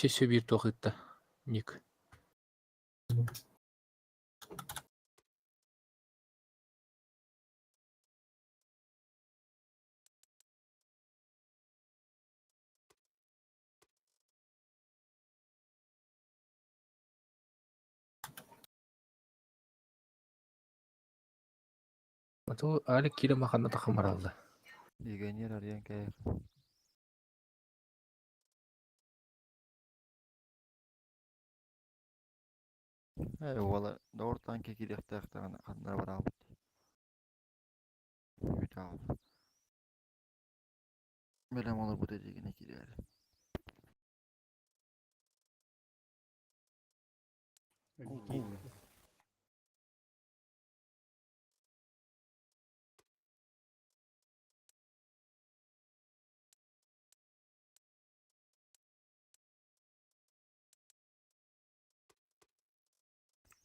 Эчи өссө биир туох ыытта Ник Ото Алик киирэн маханна таххан баралла. Легионер арыйан кээһэр. Ээ уола доҕор танка киириэхтээх даҕаны ханна бараабыт. Бүтаҕын. Бэлэм олорбут эдьиигинэ киирээри.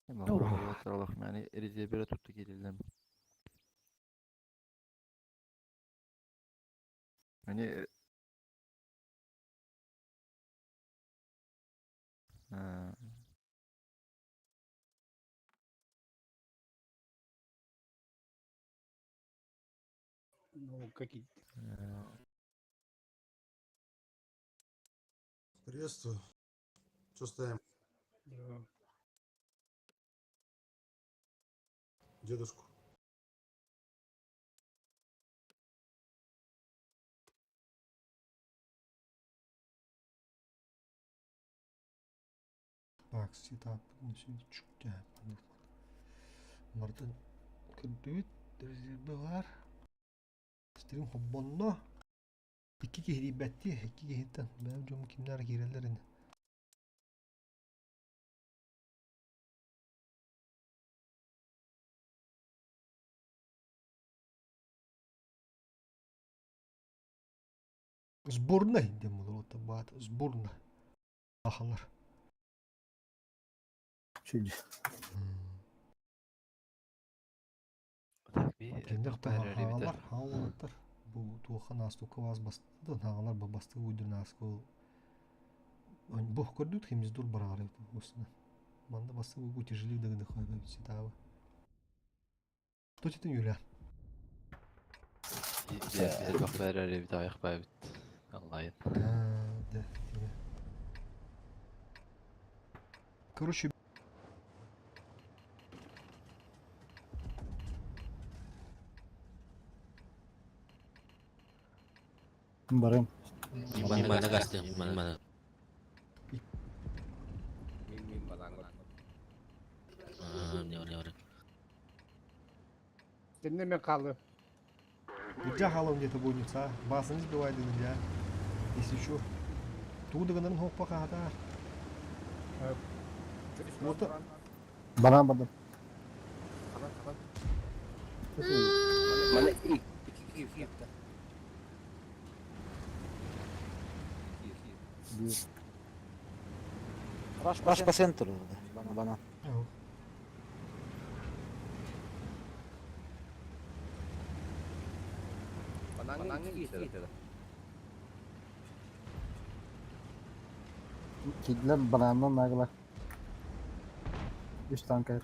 Олох мээнэ резервэрэ тутта киириллэн. Они Ну, какие Приветствую. Что ставим? Да. Дедушку. Так, сетап Мартын көрдүбүт, резервэ баар. Стрим холбонно. Икки киһи тиийбэттии, икки киһиттэн бэйэм дьонум кимнээх эрэ киирэллэр ини. Сборнай диэн буолар баат сборна ахалар. Чүдь. Кинилэр хаалар, хаалалар. Бу туохха наастукка вас бастыдан хаалар бу бастыгы уйдур нааскыл бу көрдүт химиздур бараары осна. Манна бастыгы угу тяжелее дагы хойга ситаабы. Точно Юля. Элбэх баар эбит аҕыйах баабыт. Аллайын. Да, Короче, Барым. Мана гастым, мана. Сенне мен хаалыам. Нельзя халом где-то будет, а? Басын сбивай да нельзя. Если что. Туда гынан хоппа хата. Вот. Банан бардым. Мана Биир. Раш по центру. Банан. Киирдилэр бананынан нагло. Үс танка.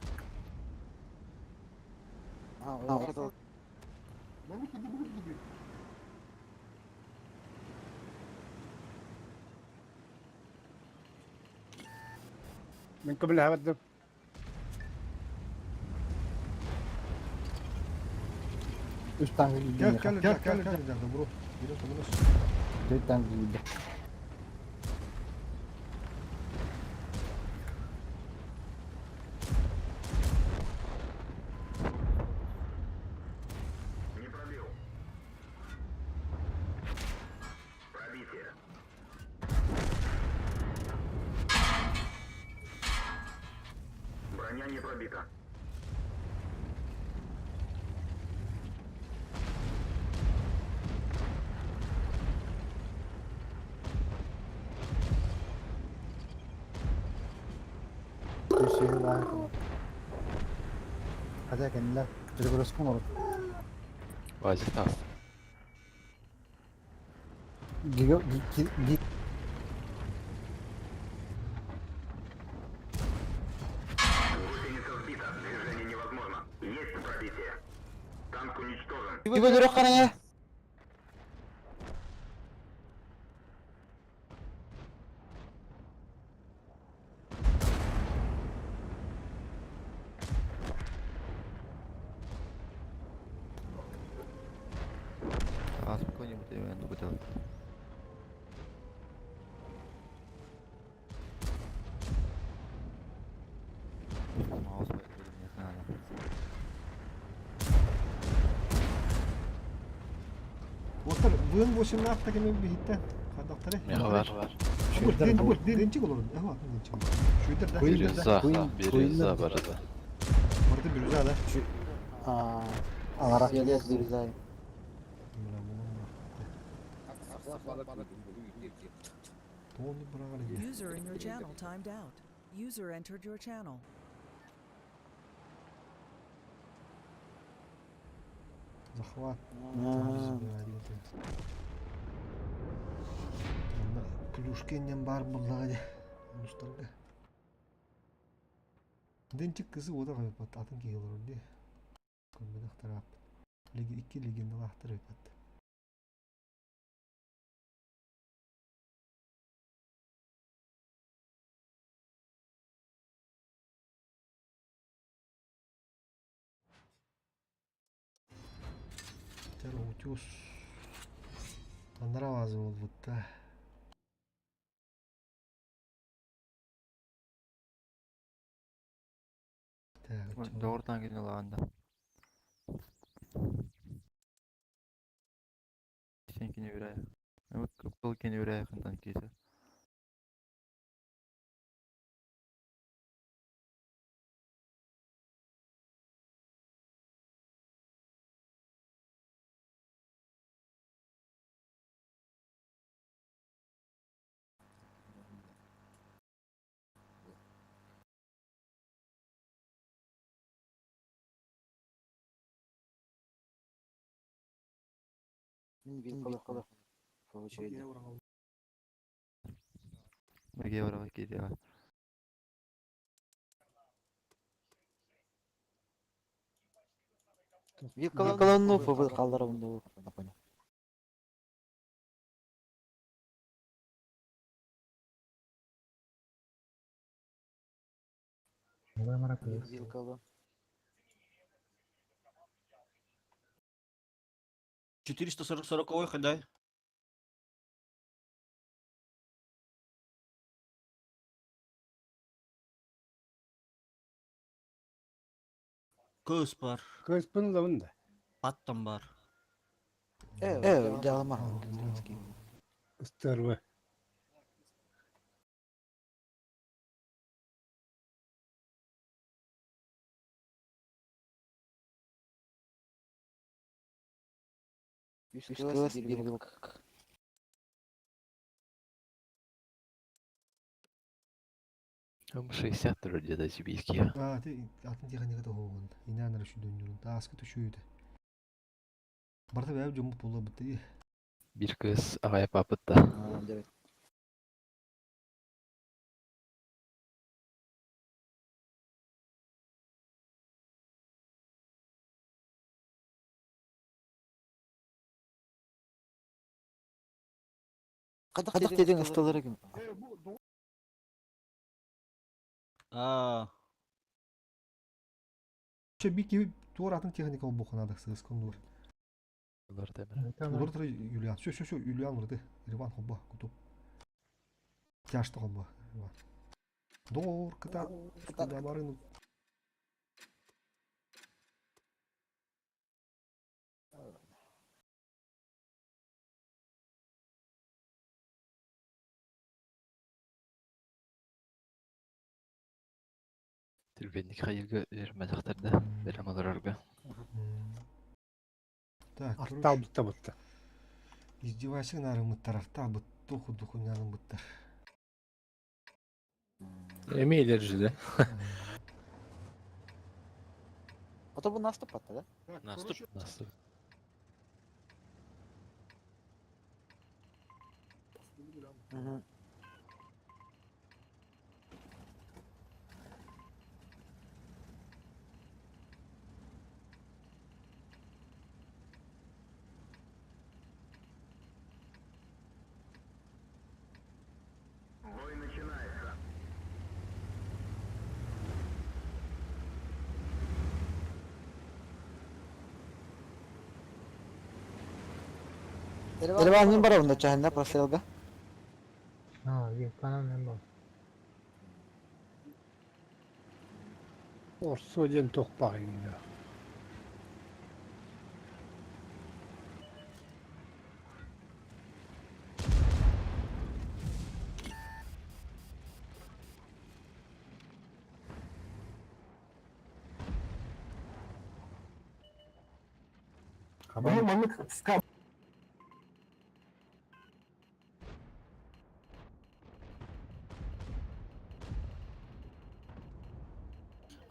Мин көмөлөһөбүт Үс танка Кел, киирдэ. кел, кел, кел, кел, добро. Берет, вынос. Төрт танка киирдэ. Не пробил. Пробитие. Броня не пробита. Үс сүһү Хотя кэннилэр перегрузка оҥорор. Вазик таас. Гига ги Танк уничтожен. А спокойнее будет, я не буду. Маус не знаю. Оттар быын 18 кеме бихиттен. Кадактары. Меха бар. Бу денчик olur. Aha, денчик. Шүйдер да. Бирюза, Куин- бирюза Куиннер. барда. Барда бирюза да. Аңара. Мына булам бар. Тоны бырагар ди. User in your channel timed out. User entered your channel. Захват. Плюшкеннен бар буллага ди. Устарга. Денчик кызы ода кайпат атын кийелер ди. Көмбедек тарап. Леги икки легенда лахтыр айпат. Тер утюс. Андыра азы болбут да. Так, Doğrudan gidiyorlar anda. Seninkini yürüye. Evet, kıl yürüye yakından kiyse. Merge'ye var geliyor. Четыреста сорок сороковой ходай. Көз бар, Кыспын лабын да. аттан бар. Ыстырбы. М60 вроде да зибийские. А, ти атын техника да хоогун. Инаныр шүдөнүрүн. Тааскы түшүйдү. Барда бәб жомут була битти. Бир көз агай папытта. Аа, Че би ки туар атын техника бухана да сыз кондур. Олар Олар тыр Юлиан. Шө шө шө Юлиан урды. Иван хобба кутуп. Тяжты хобба. Иван. Дор кыта кыта барын. Түрбенник хайырга бермедактарда, берем аларга. Так, Аттал бутта бутта. Издевайся нары мыттар арта бут туху духу нары мыттар. Эмейлер же, да? Наступ, наступ. Ереван бар онда чахында прострелга. А, вилканан мен бар. Орсо диэн туох баҕайы.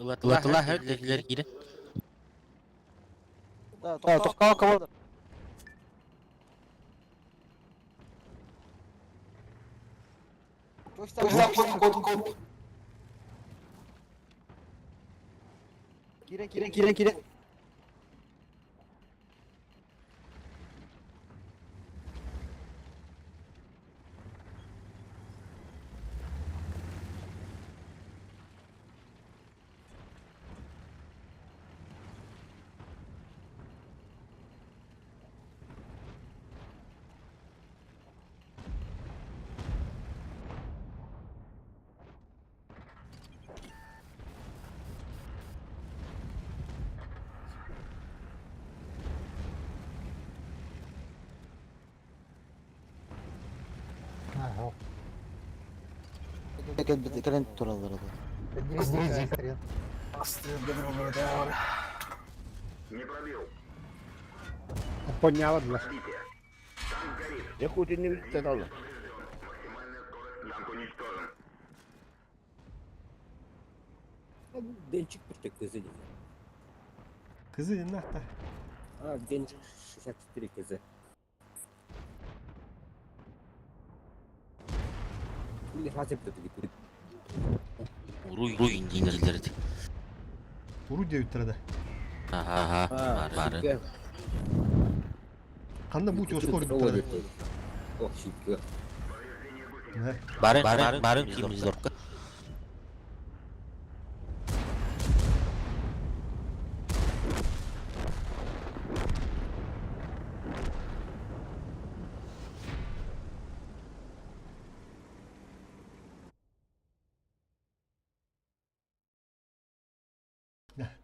Ылатылар хәтләр кире. Тоққа кого? Кире, кире, кире, кире. А, Кэлэн тураллар. Не пробил. Подняла для. Пробитие. Танк горит. Я хуй не видел. Максимальная скорость. Танк уничтожен. Денчик просто кз. Кызы нахта. А, Денчик 64 кз. Или хасеп тут. Уруй уруй индинерлер. Уру диэбиттэрэ да. Аха, аха, бар бар. Ханна бу тёскор диэбиттэрэ да. Ох, щитка. Бары бары бары кимиздорка.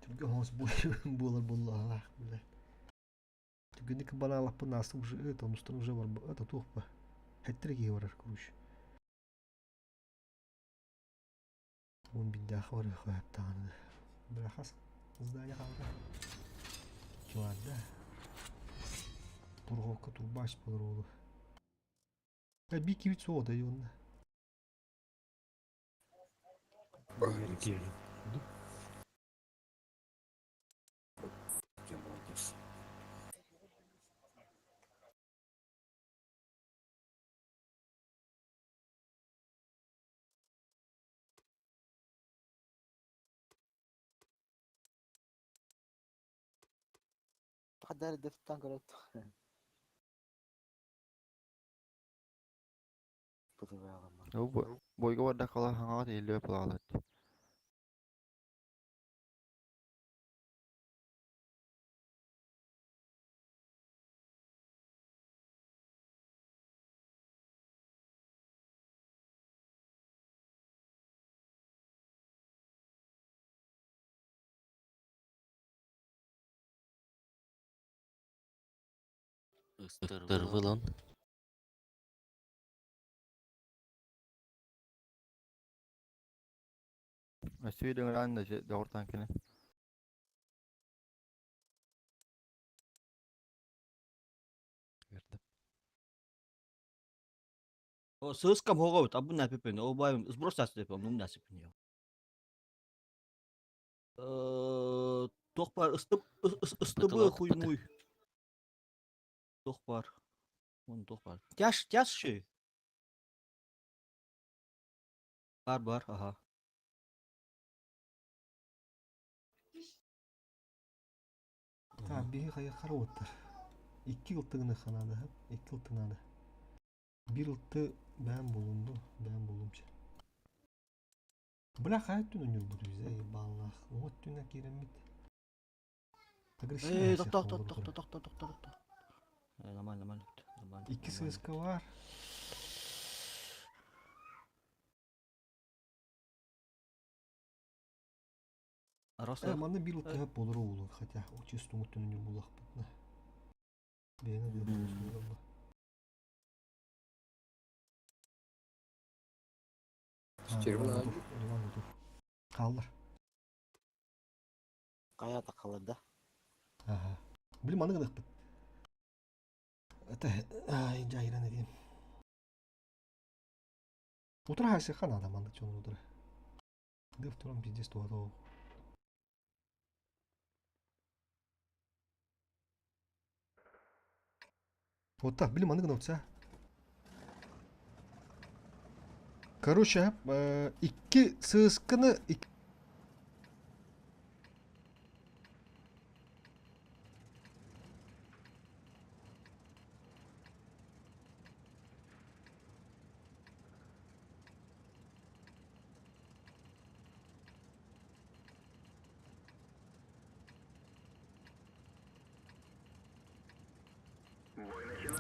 Түргө хос буолар буоллаах бля. Түгэнник банаалаппын ааста уже это онустан уже бар это туох ба. Хеттер киһи барар короче. Он биддаах бар хаптааны. Бля хас здание хаалда. Киларда. Турговка турбаш болор олу. Би кибит суода юнна. Молодец. Хаддар дефтан көрөт. Бу бойга барда кала хаңаҕа тииллибэт буолаҕалар. Ыстырбылын. Өссө дөҥөрөөн да доҕортаан кэлэн. Көрдüm. О, сыскам хоговут, абу напипен, о байым, сброс асып, ну насипен я. Тох бар, ыстып, ыстыбы хуй муй. Тох бар. Он тох бар. Тяж, тяж ши. Бар, бар, ага. Так, биһи хайа харуоттар. Икки ылтыгыны ханада, икки ылтыгынада. Бир ылты бэм булунду, бэм булумча. Бля хайат түн өнүр бу бизе баллах. Вот түнә киремит. Эй, тохто, тохто, тохто, тохто, тохто, тохто. Нормально, нормально, нормально. Нормально. Икки сыска бар. Раз Манна биир ылтыһа болор оҕолор, хотя чисто уҥуттан буллахпытына. Бэйэни да Хааллар. Кая такалар да. Ага. Били маны гыныхпыт. Это ай жайран эдим. Утра хайсыха надо манды чон утра. Дыв туран пиздец туата. Вот так, били маны гынавца. Короче, икки сысканы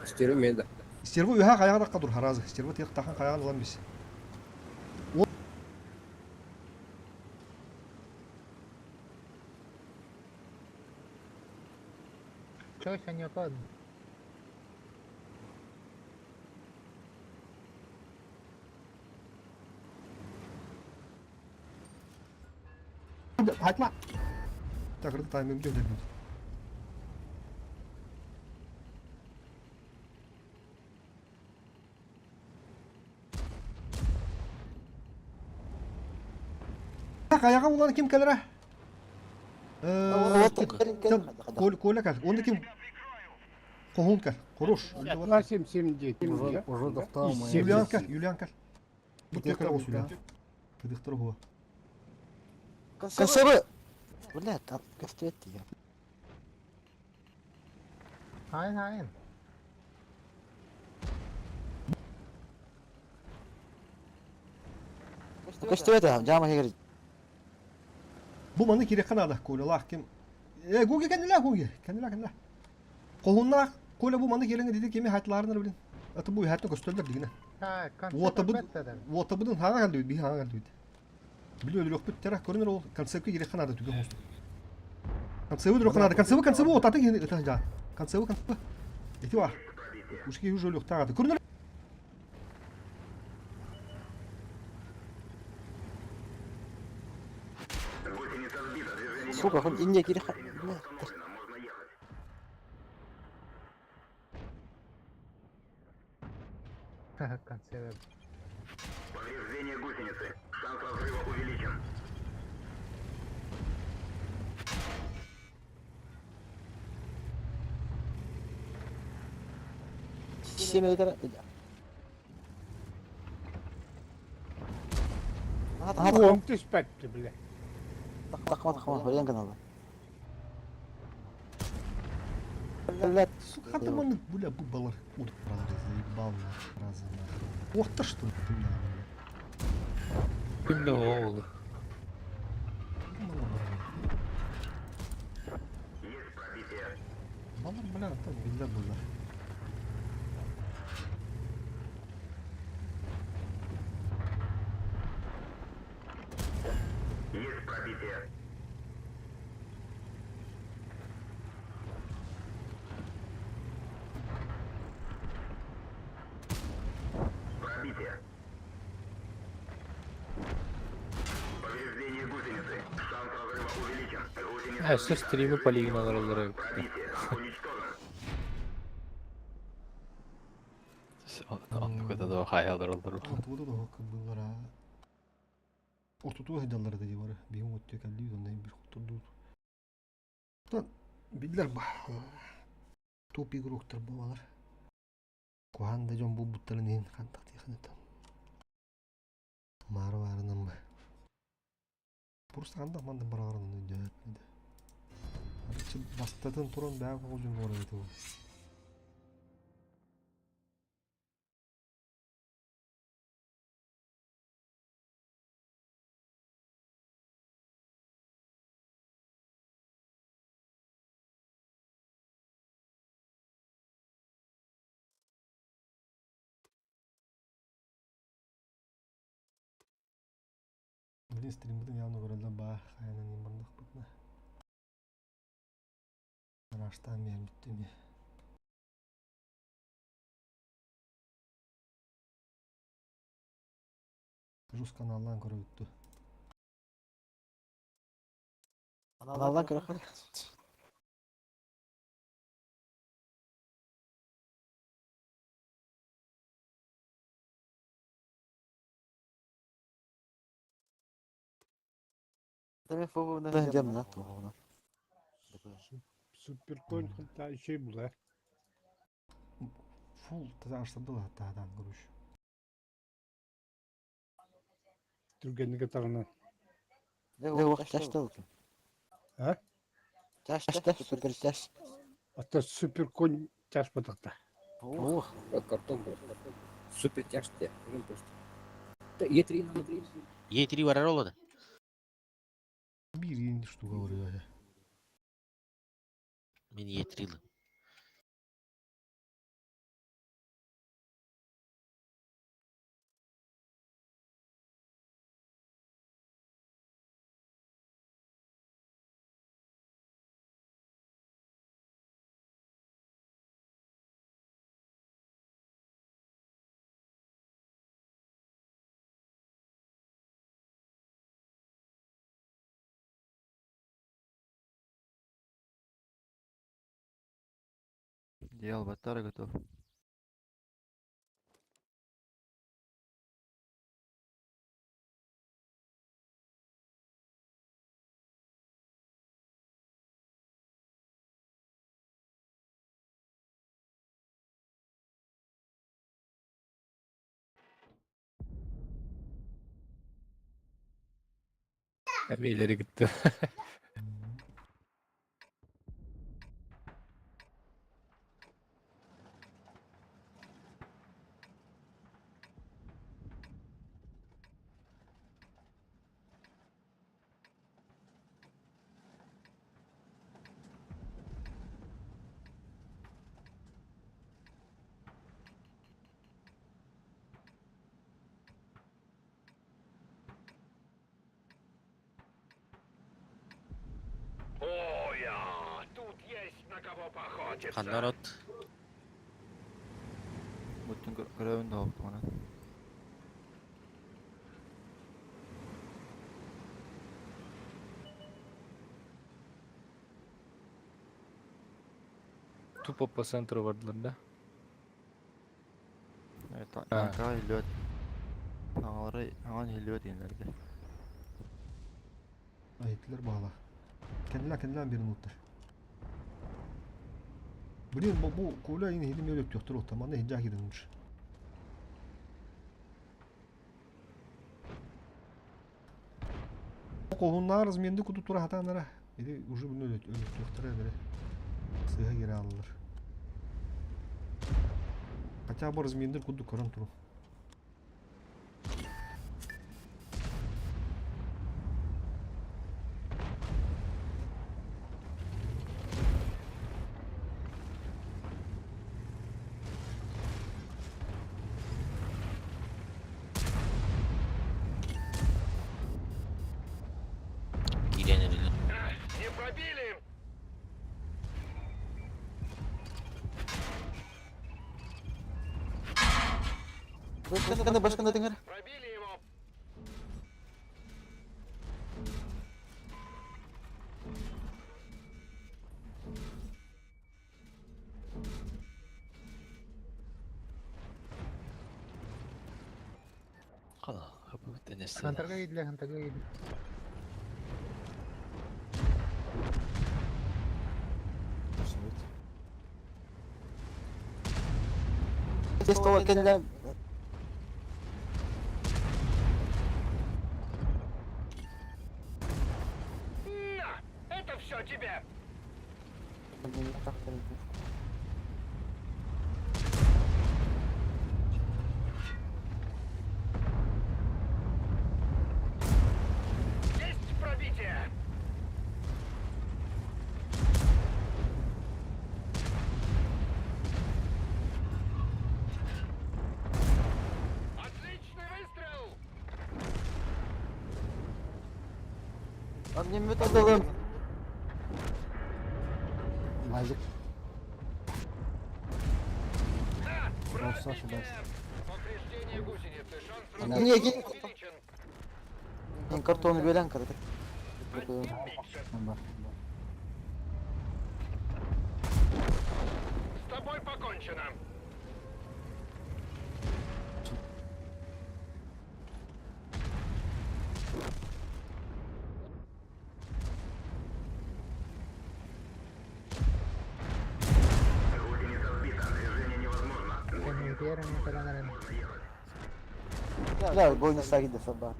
Стерва мен да. Стерва үһә каяга да кадур харазы. Стерва тиек тахан каяган улан бис. Чё не падает? Айтма. Такырды таймым жок дедим. Каяга улан ким келер? Коля Коля кел. Онда ким? Кохун кел. Хорош. 7-7 Уже достал Юлиан кел, Юлиан кел. Бу текер осу Юлиан. Кыдыктыр бу. Касыбы. Бля, там кастет я. Хайн, хайн. Кастет, жама хегер. Бу маны керек канада Колялах ким? Гуги кениле Гуги. Кениле кениле. Кохуннах Коля бу маны келеңе диди кеми хайтларыныр билин. Аты бу хәтта көстөлдөр дигине. Ha, Уота будун хага калды би хага калды. Биле өлүрөк бүт тера көрүнөр ол концепт керек канада түгөн хосту. Концепт өлүрөк канада. Концепт концепт отаты ген это жа. Концепт концепт. Эти бар. Ушки уже өлүрөк тагады. Көрүнөр Гусеница сбита. Движение Сука, хоть инде кире. Бля, остановлено. Можно ехать. Концепт. Повреждение гусеницы. Шанс разрыва увеличен. Семь это. Уом түспәтті, бля. Такма такма, хөрен каналы. Бля, Сука, хаты маны бля бу балар удалар заебал на разы нахуй. Ох ты что ты на бля. Кимде оğlu? Есть пробитие. Балар бля там биле булар. Есть пробитие. Пробитие. Повреждение гусеницы. Шанс разрыва увеличен. Гусеница Өссө стримы полигон алар Пробитие. Уничтожен. Оннук да хаялар олор. Ортуда да хок булар. Ортуту хадаллар да бар. Бихим өттө калли онда бир хуттурду. Тан биллер ба. Топ игроктар балар. Кухан да жон бу буттарын ин хантак тихнет. Мар барынан ба. Просто анда манды барарынан өйдөт. Бастатын туран баа кожун бар эти. Билин стриммытын явно көрөллөр баа хайанан иин бардахпытына. Араштаан биһэн бүттүм. Рус каналлаан көрөбүттү. Аналлаан көрөхөр. Суперконь ханта еще була. Фул таза было тадан короче. Түргенлігі тағынан. А? Супер тяж. Ата суперконь тяж батақта. Ох. Картон был. Супер тяжкий. Е3 надо. Е3 барар олады. Бир енді штука говорю я. Мен Е3-лі. Дьял баттара готов. Hem ileri gitti. Каннарот. Бүтүн көрөбүн да опту мана. Тупо по центру бардылар да. Evet, Ha. tanka hilliyot. Аңалары аңан hilliyot yenilerde. Айтлер бағала. Kendiler kendiler birini unuttur. Блин, бу бу Коля yine хидим өлөк жоктур отаманда хиджа киринмиш. Kohunlar разменди куту тура хатанара. Иди уже bunu өлөк өлөк жоктур бере. Сыга кире алылар. Хотя бы размендир куду көрөн туру. Кирен эрилер. Не пробили! Başka ne dengar? Пробили его! Қана, хапы бітті Хантарга киирдилэр, хантарга киирдилэр. Тест kendiler. На! Это все тебе! Есть пробитие! Отличный выстрел! Огнемет alalım. Лазик. Да, Просто пробитие! Повреждение гусеницы. Шанс Не, разрыва не. увеличен. Картону бөлен кырдык. Одним меньше. С тобой покончено. Кэннигитигэр эмиэ кэлэн эрэн. Да, бойница гиде саба.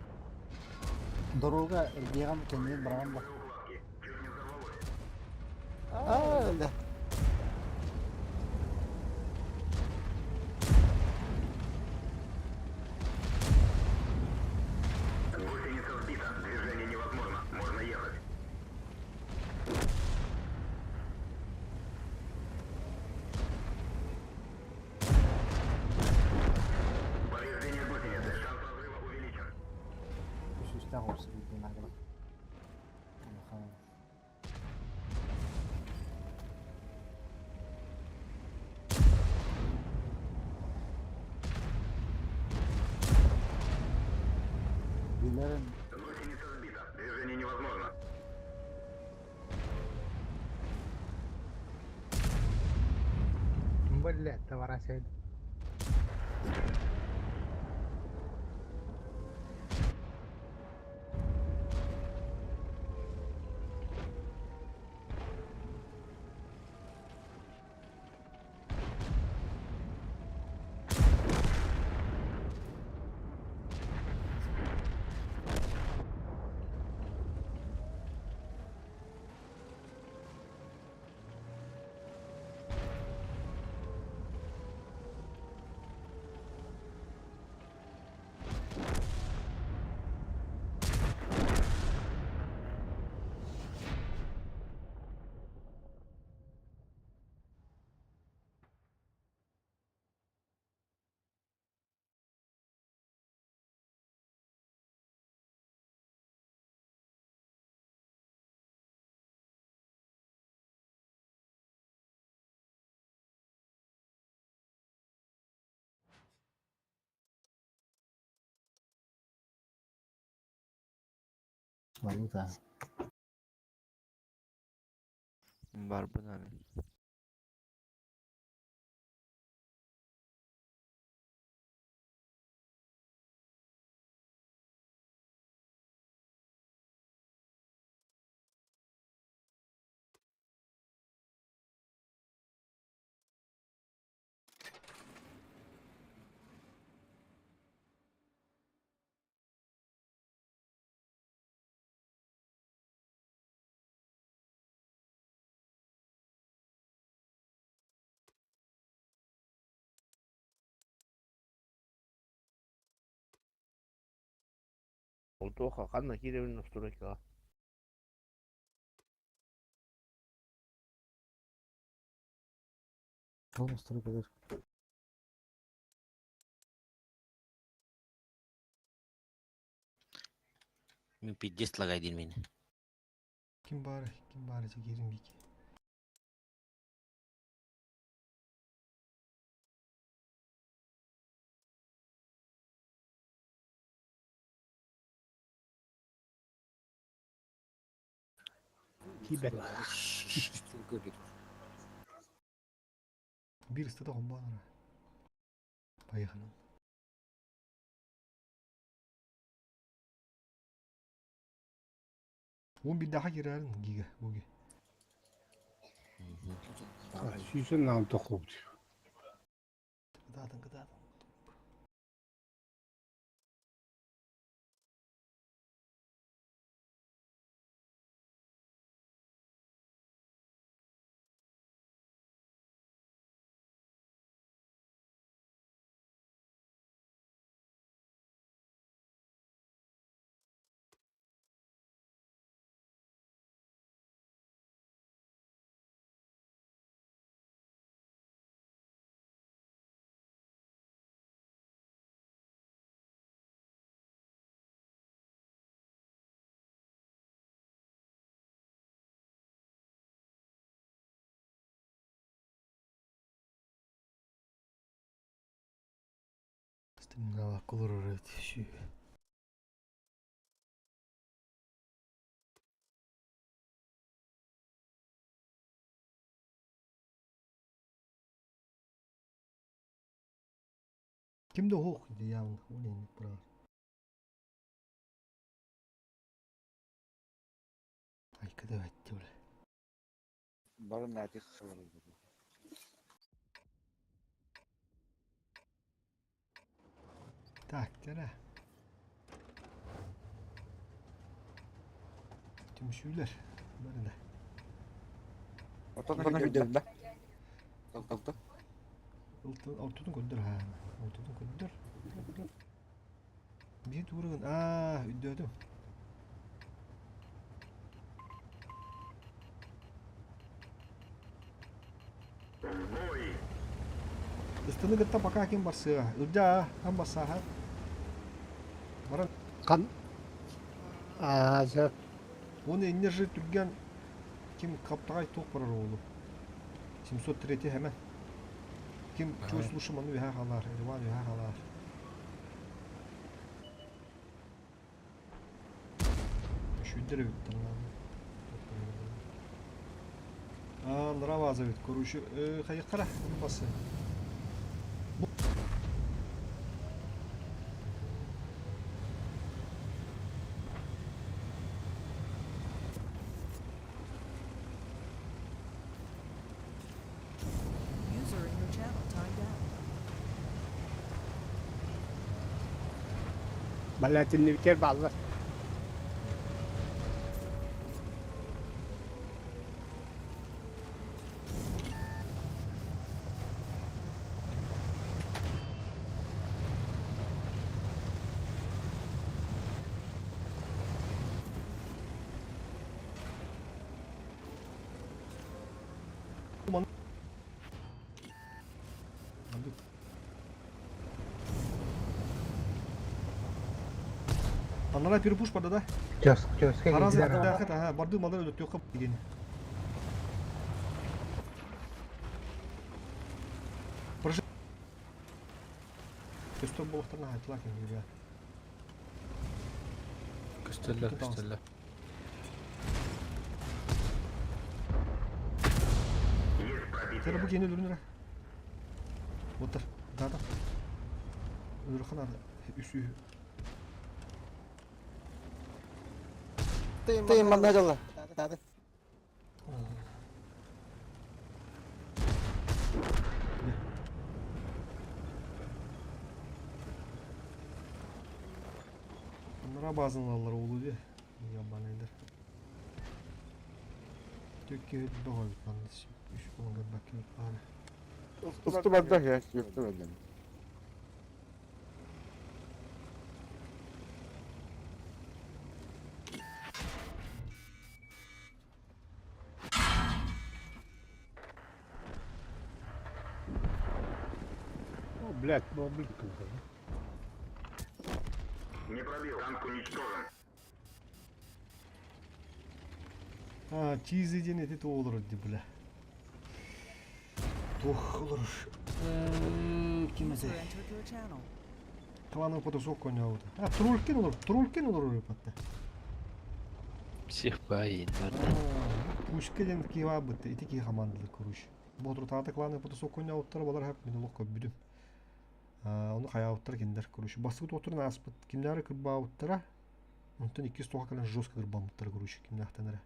Дорога эргиэҕин кэннин бараҕын да. А, да. Үсүстээх орсу билбин агына. Улахан. Билэрин Блядь, товара сел. Валюта. Барбын аны. Полностью kadar. Мин пиздец лагайдын мени. Ким бары, ким бары кирин бики. Кибет. Бир ыстата хомбанара. Поехали. Он bir daha girerin giga буги. Сүйсен нан тоқуп. Кыдатын кыдатын. Стримнаабакка олорор эбит сүөһү. Ким да уһуох явно ол иһин быраҕар. Айка да бэтти бile. Бары наатик сыларыллар. Так, кэрэ. Түмсүүлэр бары да. Отон көрдөрүм да. Ылта. Ортотун көрдөр ха. Ортотун көрдөр. Биир туурагын аа өйдөөтүм. Ыстыны кытта пока ким барсыа? Ылдьаа, ам барсааха. Баран. Хан аа сөп. Уонна инньэ же түргэн ким хаптаҕай туох барар оҕолу. 703 хэмэ. Ким чуй слушай маны үһэ халаар, Иван үһэ халаар. Үшүйдер эбиттэр Аа, нраваза эбит, короче, хайыххара, басы. User in your channel timed out. Балатиннибитер бааллар. Анараа перепуш барда да? Киоска Араас киирдилэр. аттаахыт, аха, барды малар өлөттүөххэ диэн. Прожи. Көстөр буолуохтарына хаайтылаа ким ребят. Көстөллөр, көстөллөр. Тера бу киһини өлөрүнэрэ. Оттар, даата. Өлөрөххө наада. Үс үһү. Тыйын манна дьалла. Таатын. Анараа баазаны ылаллар уолу дии. Ябанайдар. Төккө бөҕө эбит манна үс буолан көрбөккө баара. Усту барда я, усту барда. О, блядь, бу блин Не пробил. Танк уничтожен. А, чизи диэн эти туох олорор дии бля. Туох олорор. Ким User этэй? entered your channel. Клановый потусок коньяута. А, Трулькин олорор, Трулькин олорор эпатта. Всех баиннар. Пушка диэн киһи бытта, ити киһи хамаандалар короче. Боотурутаата клановый потусок коньяуттар балар хап мин олох көрбүтүм. Ону хайаабыттара кинилэр короче. Бастакы туохтарын ааспыт кимнээри кырбаабыттара. Онтон иккис туоха кэлэн жестко кырбаммыттара короче кимнээхтэн эрэ.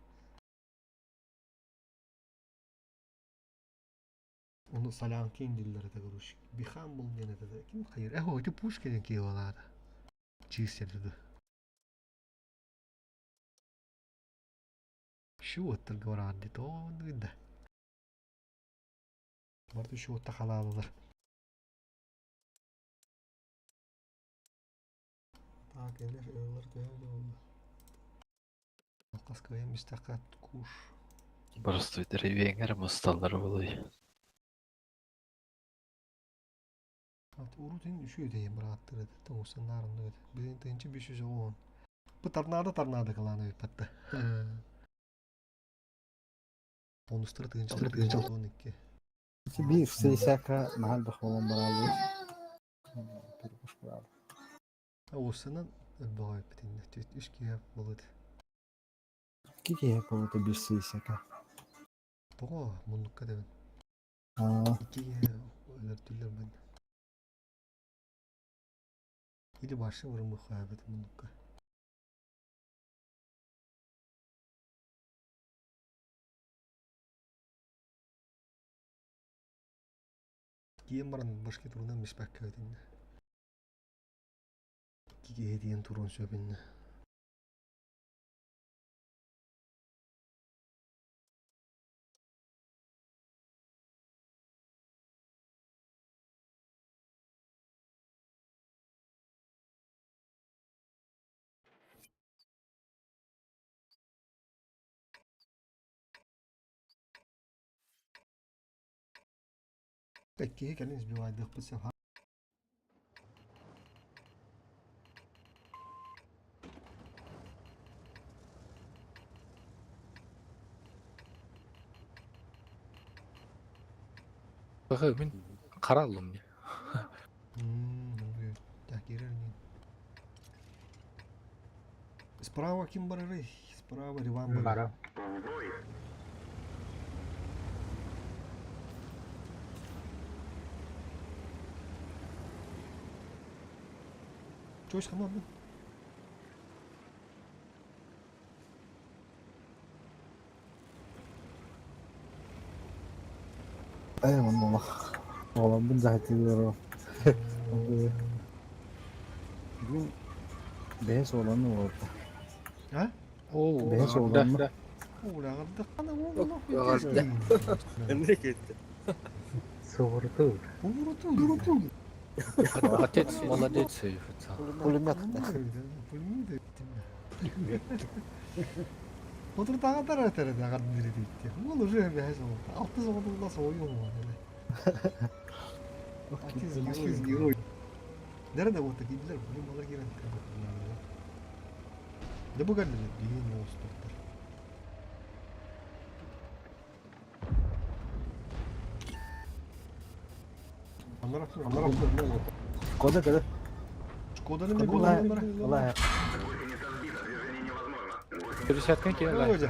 Ону Солянкин дииллэр этэ короче. Бихамбл диэн этэ да. Ким хайыр? Эхо, ити Пушка диэн киһи буолаата. Чиз этэ. Шуоттар говораан дит да. Барты шуотта халаалалар. Так, элер ылар төһө буолла. Алқас кыайан мистакка куш. Боростуй деревьяңар мусталлар болуй. Ат урут ин үшүү дейм бырааттыр эти. Тоңусан нарынды эти. Билин тыынчы 510. Бу торнадо торнадо кылааны биппатта. Онустар тыынчы 12. Биир сейсака наһаа элбэх буолан барааллыбыт. Перепуш. Оҕуссанан өлбөҕө эппитиннэ үс киһи буолуот. Икки киһи буолута биир сыысака. Тоҕо муннукка дэбин. Аа. Икки киһи өлөрдүлэр бын. Или башы вырмыхаабыт муннукка. Киэн баран башки турунан биспэккэ этиннэ. Икки киһи диэн туруон сөп иннэ. Иккиһи кэлин сбивайдыахпыт сөп. Бага мин қара аллым не. Справа ким барарый? Справа Риван барар. В бой. Чё хамабын? Ээ онно Оламбын заһытыылар. Бүгүн бэһис оҕолонно уолта. А? О, Бэһис оҕолонно. Уулаҕырдах хана Аҕарда. Эмне кетти? Суурутуу. Уурутуу. Отец молодец. Пулемет. Пулемет. Отуртааҕар этэрэ даҕар диририитти. Ол уже бэһис оҕолта. Алтыс оҕолугла соойуом уонна. Отец отец герой. Nerede bu takipler? Bunu bana giren Да bu geldi değil mi olsun? Анара Кода кода. Шкода не Ола было. ола. Гусеница сбита. Движение невозможно. Гусеница Пересадка Володя,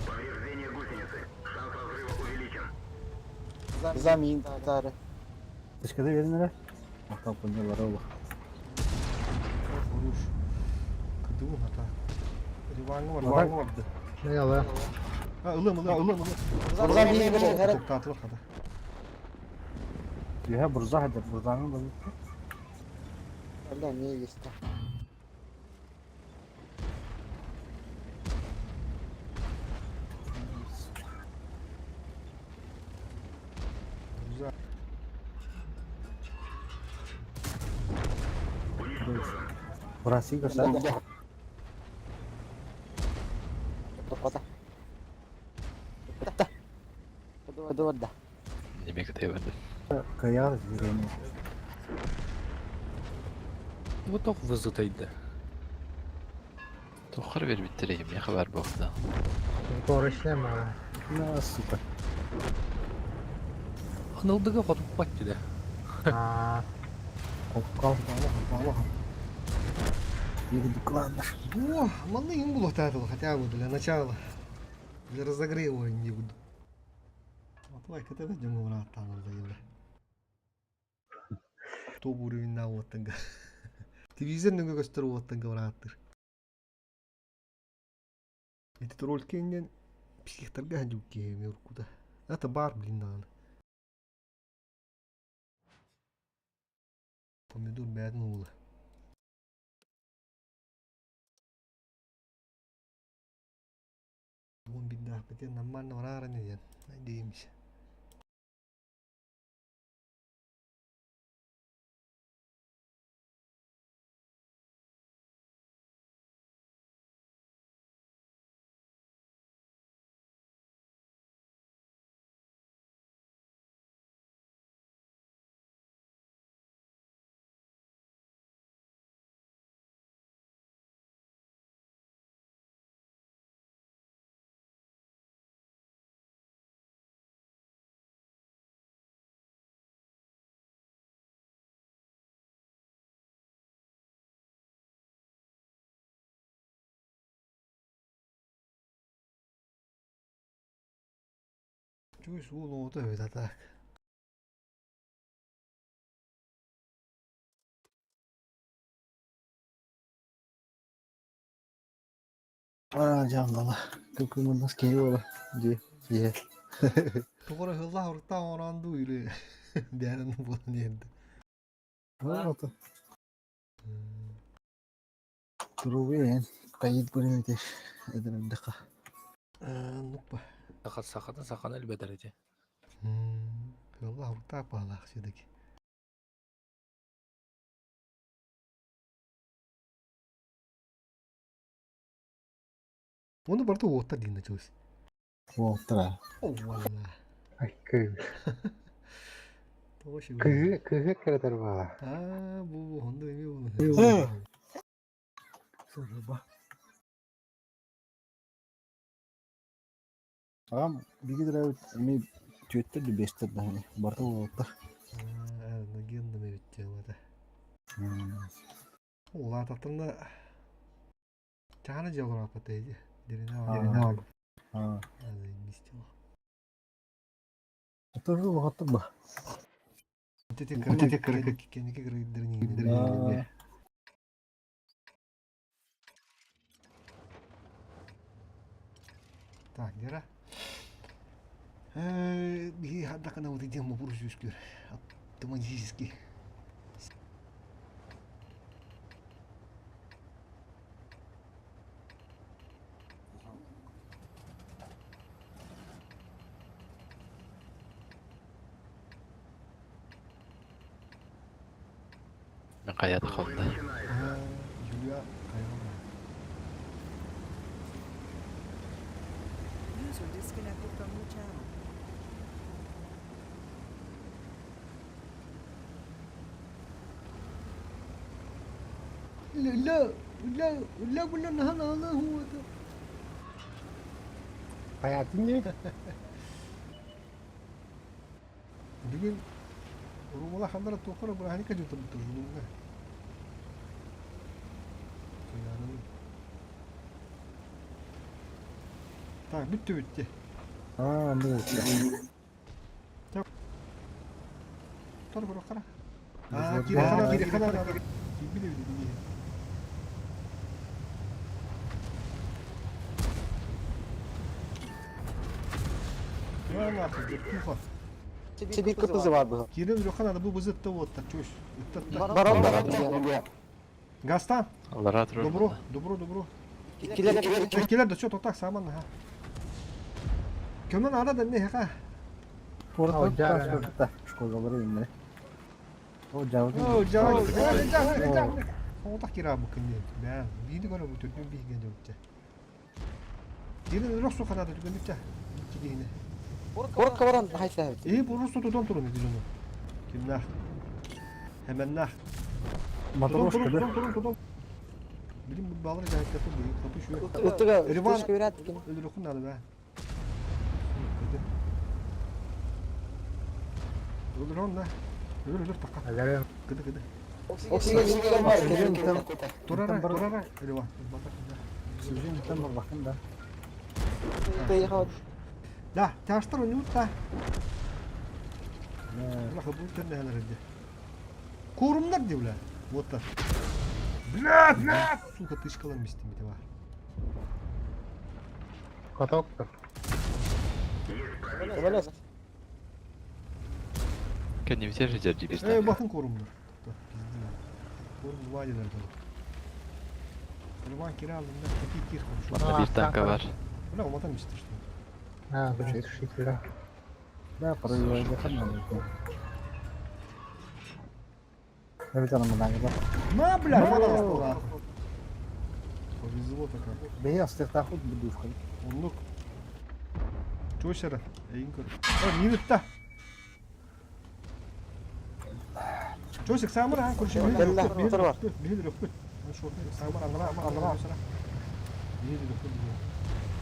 Повреждение гусеницы. Шанс разрыва увеличен. Замин тары. Тышкада беринere. Мактал пынялар ола. Хорош. Кыдуу хата. Риваңы бар, риваңы барды. Не ала? Ha ылым ылым ылым ылым. Замин берер. Токтатылар хата. Юха бурза хадыр бурзаңы да. Бля, не есть. Güzel. Burası göster. Тоқта. Тоқта. Кыды Неме кытайбарды. Каяр зирени. Вот тох вызытайды. Тохар бер биттерейим, я хабар бохта. На сука. Анылдыга хотуп батты да. Копкал. Юрдукландар. О, манны им было татыл хотя бы для начала. Для разогрева не буду. Вот лайк это дем брат там заявля. Топ уровень на оттанга. Телевизор нүгө көстөр оттанга браттыр. Эти роликенен психтарга ханжук куда. Это бар, блин, надо. Помидор бәдін улы. Вон беда, бите нормально варара не ден. Надеемся. Чугас уол оҕото эбит а так. Аа, дьаамнала. Күкүмуннас киһи буола. Дии, дии. Тоҕо эрэ ыһыллаах уруттаах оҥороон дуу или бэйэтин буолан иһэрдэ. Ото. Туругуйан, кайыт көрүмүтэ эдэрдэхэ. Нуппа. Саха сахата саханы элбэтэр ити. Ыһыллаах уруттаах баалаах сиэдэки. Оны барыта уоттар диэн началось. Уоттара. О, валла. Ай, кыы. Тоҕо Кыһы, кыһы кыратар баала. Аа, бу онно эми буолан. Суруба. Аҕам биги дырабыт эми түөттэр да бестер даһаны барыта уоттар. Аа, нагенным эбит темата. Улаататтарына чаана дьиэлэр аппата иди. Дерина Аа. мистила. Отор улахаттар ба. Тете кыры кеники кыры Так, Гера. Биһи хардакана вот идем вопрос үскүр. Автоматически. Мен хайата холда. Юлия Кайрова. User disconnected from your channel. لا لا لا لا ولا نهلا لا هو ده. Hayatın ne? Бүгүн Румала хандара туохара бырааһынньыкка дьылтабыттар жулуҥҥа. Туйаараны. Так, бүттү бүттү. Аа, бу. Тор көрө Аа, кире хана кире хана. Киирбит эбит дии. Ла туха. Сибир кыпызы бар бу. Кире үрөххана бу бызытта вот так чуш. Ыттатта. Барон барон. Гастан. Аллара турар. Добро, добро, добро. Иккилер иккилер. Келер да что так саман ха. Көмөн ара да не ха. Орта школалары инде. О, жабы. О, жаа, жаа, жаа. Ота кира бу күнне. Бә, биди көрө бу төрдүн биген жөктө. Кирен үрөх сухана да түгөнүк та. Кидине. Коротко баран хайса. Э, бу рус тутан турун ди жону. Кимнах? Hemen Матрош Тутан кыды. турун турун турун. Билим бу балыр жайыкта бу капы şu. Ыттыга Риван. тышка берет экен. Өлүрөхүн ады бә. Өлүрөн да. Өлүр өлүр такка. Кыды кыды. Oksigen бар. Турара турара. Риван. Сүзүн там бар бакын да. Да, тяжтар униутта. Бля, хабыл тенне хәләренде. Корумнар ди бля. Вот так. Бля, бля, сука, тышкалар мистим бите бар. Кәне битер жер Эй, дибирден. бакын корумнар. Пизди. Корум два дилер да. Риван кире алдым да, теки кир хорошо. Манда бир танка бар. Бля, уматан мистер что. Да, параллельно ханна. Эбит анам да. На, бля, рвана Повезло-то как. Бей астыктахут будувка. Оннук. Чошера, эйин көр. О, минутта. Чосик самыр а, көрші. Кэллэ, бар. Бихил рөхпүт. Самыр аңра, аңра, аңра. Бихил рөхпүт.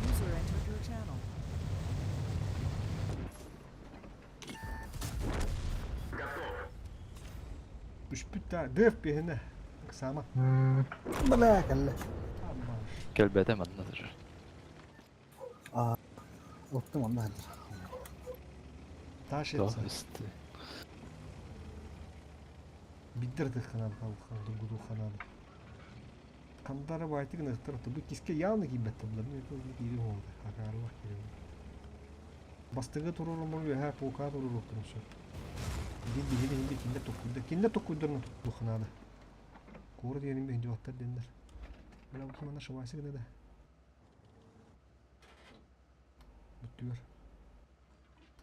User entered your channel. Үшпүт та, дөп бихине. Сама. Бля, кэллэ. Келбете манна турар. Оттум онда. Ташится. Үстэ. Биддер тыхханады халхан дугуду ханады. Кандара байтык нахтар бу киске явно кийбэттэ булар. Мен то кири болду. Акарлах кири. Бастыгы турурумур үһэ пука туруруктун сөп. Дин биһири хинди кинде токкуйда. Кинде токкуйдарны тухханады. Кура диэним бихинди баттар деннер. Бля бу кимана шыбайсы гына да. Бүттүгөр.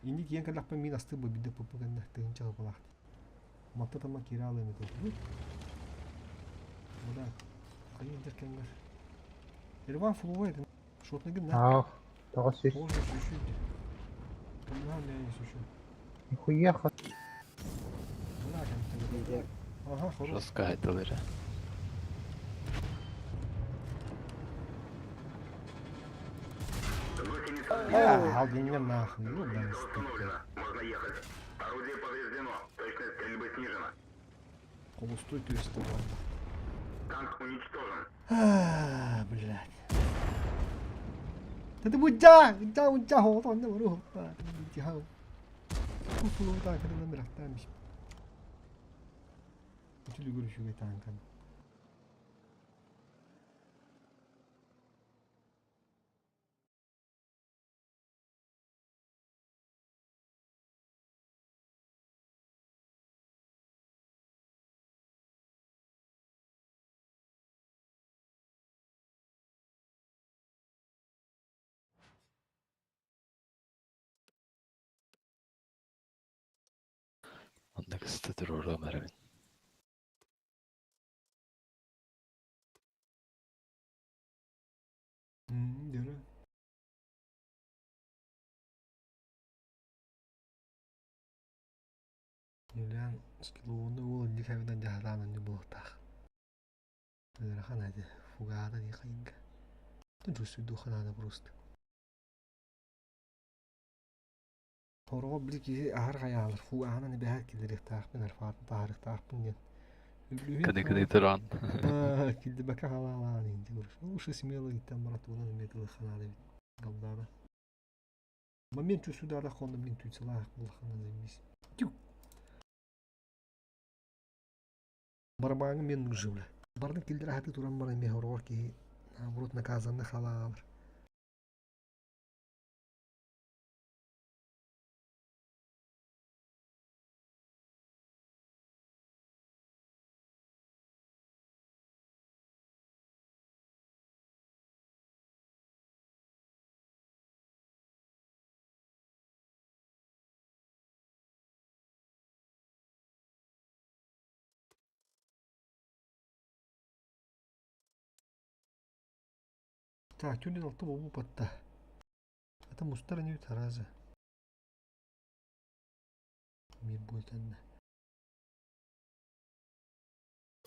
Инди киен каллахпын мин асты бу бидде пупу кэннэ тыһынча булаахт. Матта тама кире алыны тыл. Буда кайын деркенгер. Ирван фулуай шотныгын на. Ах, тоҕус Боже, чуть-чуть. На, меня есть еще. Нихуя Бля, там Ага, хорош. Жестко айтылыр. А, меня нахуй, ёбаный стыд. Установлено. Можно ехать. Орудие повреждено. Точность стрельбы снижена. Холостой то есть Танк уничтожен. А, блядь. Да ты будь да, да, будь да, он на ру. Да, Кусулу так, это номер там. Үтүлү көрүшүгө таанкан. Онда кысты турурум эребин. Дөрө. Юлиан скиллуунду уол инник хабидан жаһадаан анню буолуохтаах. Ыарахан adi фугаада ди хайынга. Тун чувствую ханада просто. Хороҕо били киһи аһар хайаалар фугаанан бэһэр киллэриэхтаахпын арфаатын таарыхтаахпын диэн. Кыды кыды туран. Килдибэкэ халаалаан инди көрүс. Лучше смело иттен барат уонан эметилы ханада бит. Галдана. Момент чувствую хонда блин туйцалаах булахана заебись. Тю. Барабаны мен нужны. Бардын килдер ахаты туран баран мен хорор ки наоборот наказанны халаалар. Так, тюлин алты болу патта. Это мустар не таразы. Мир будет анна.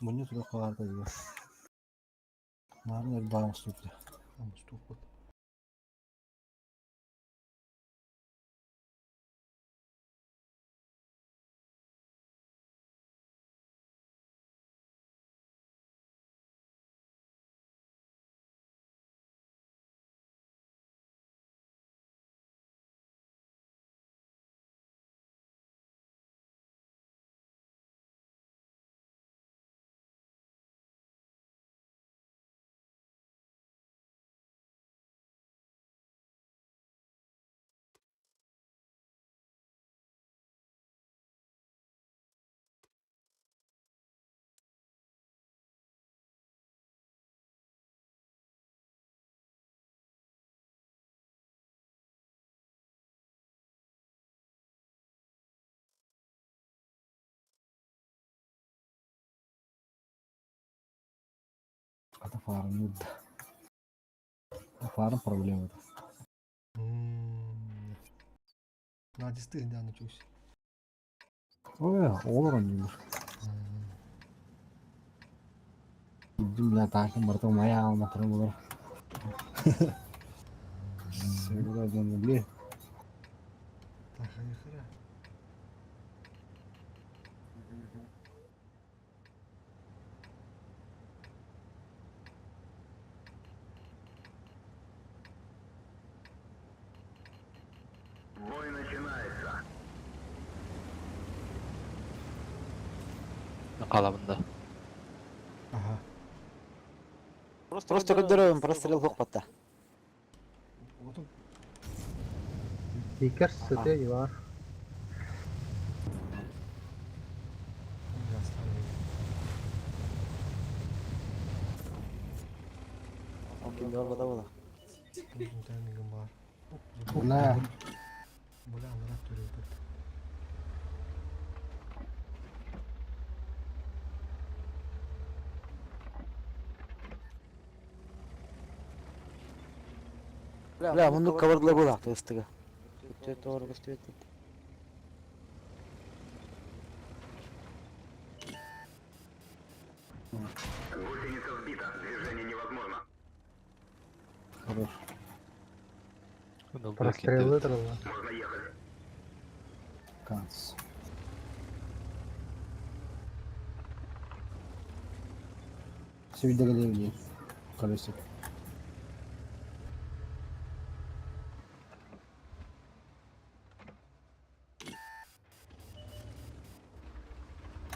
Мунньу тура хаалта дии. Наарын элбэҕи мустубута. Мустуохпут. Ата фарын нудда. Фарын проблема. Надисты да начался. Ой, олор онньуулар. Бля, таахын барыта умайа алматырым олор. Сэгра дьон бли. Тахайхара. Бой начинается. Қалабын да. Ага. Просто көрдөрөбүн, прострел суох батта. Отун Икер сыты бар. Ким бар бата була. Таймингым бар. Бля. Бля, анарак төрөбүт. Бля, мундук кабардыла була тыстыга. Өтө тоору көстүбөт. Гусеница сбита. Движение невозможно. Хорош. Прострелы тураллар. Можно ехать. Канц. Сүрдегелер Колесик.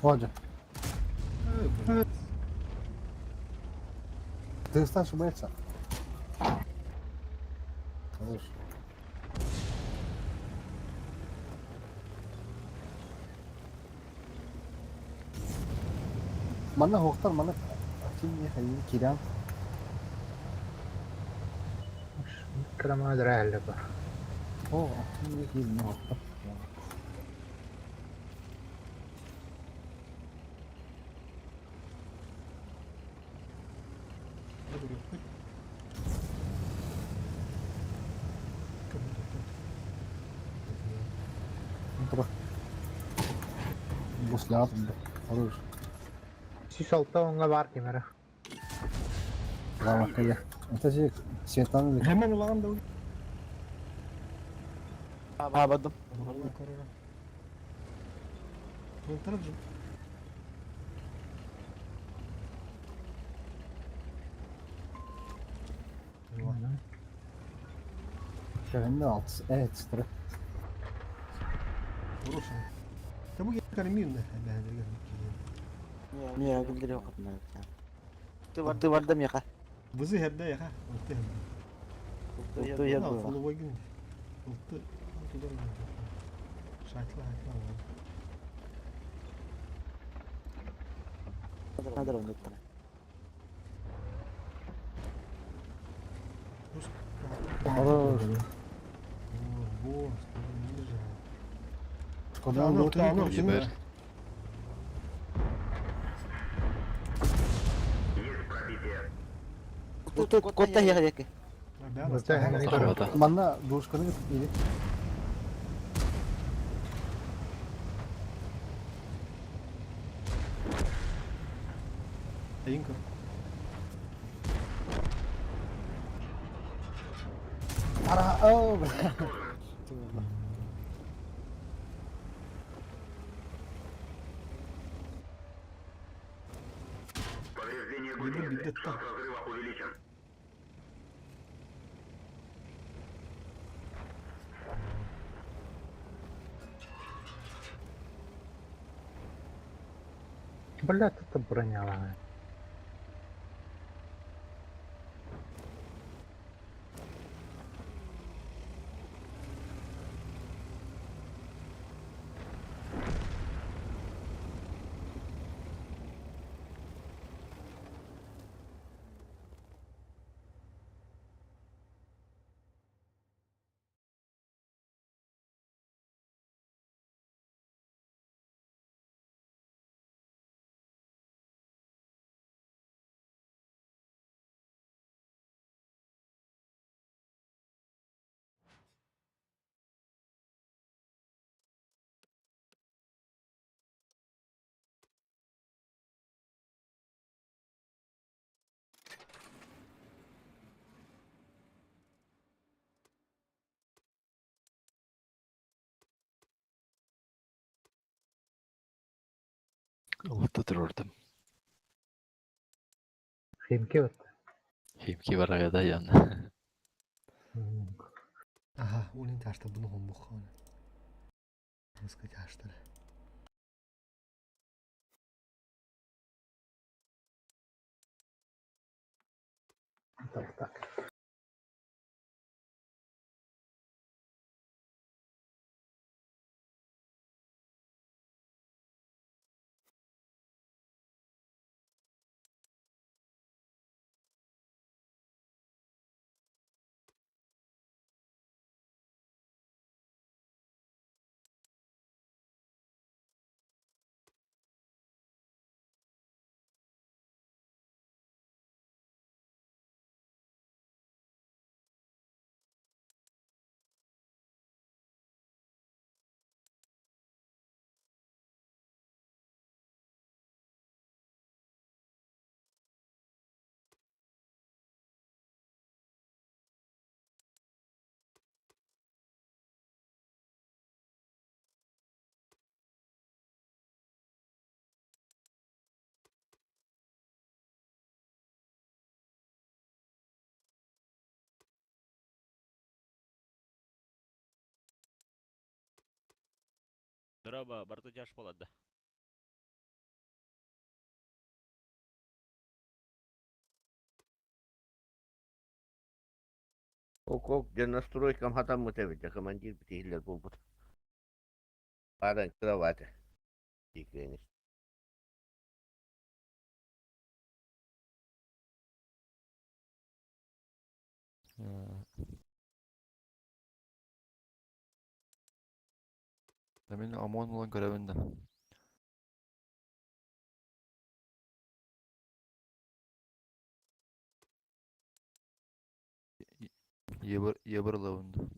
Оджа, ты старше бойца. Хорош. Манна хоқтар, манна ким не хайын киран. Крамадыр әлі бар. О, ким не киран хоқтар. Буслят, хорош. Сис алта оңға бар кемері. Лавакая. Это же Светлана. Hemen ulan da А, бардым. Контроль. Şöyle altı. Evet, sıra. Хорош. Та бу кармин да, бәдергә. Мия гүлдер yok. Ты бардым яка. Бызы хердә яха. Алты хердә. Ты я була. Фолловой гын. Алты. Туда. Шайтла, шайтла. Надыр онда. Хорош. Во, Куда он Ебер. Есть пробитие. Тут котта яка яка. Сахабата. Манна душканы или Инка. Ара, о, бля. Повреждение Ебер гусеницы. бидетта. Шанс разрыва увеличен. Бля, тут броня. Улутта турурдum. Химки вот. Химки барагада ян. Ага, улин ташта буну хомбух. Русский таштар. Это вот так. Дороба, барыта тяж буолла. Ок, дьэ настройкам хатаммыт эбит, дьэ командир битиһиллэр буолбут. Баран кровати. Тикренис. Мин ОМОН булан көрөбүн да. Ебыр ебыр ылабын да.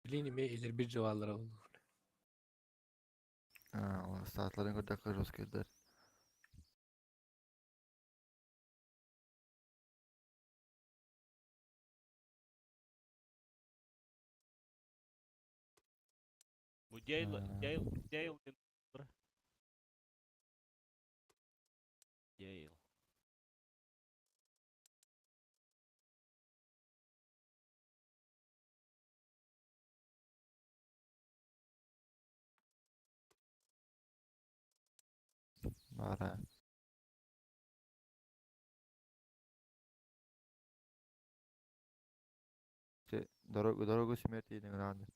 Билин эме илер бир жабаллара болду. Саатыларын көрдөккө жосткойдар. Бу Дейл, Дейл, Дейл диэн Дейл. Бара. Дорогу дорогу смерти не надо.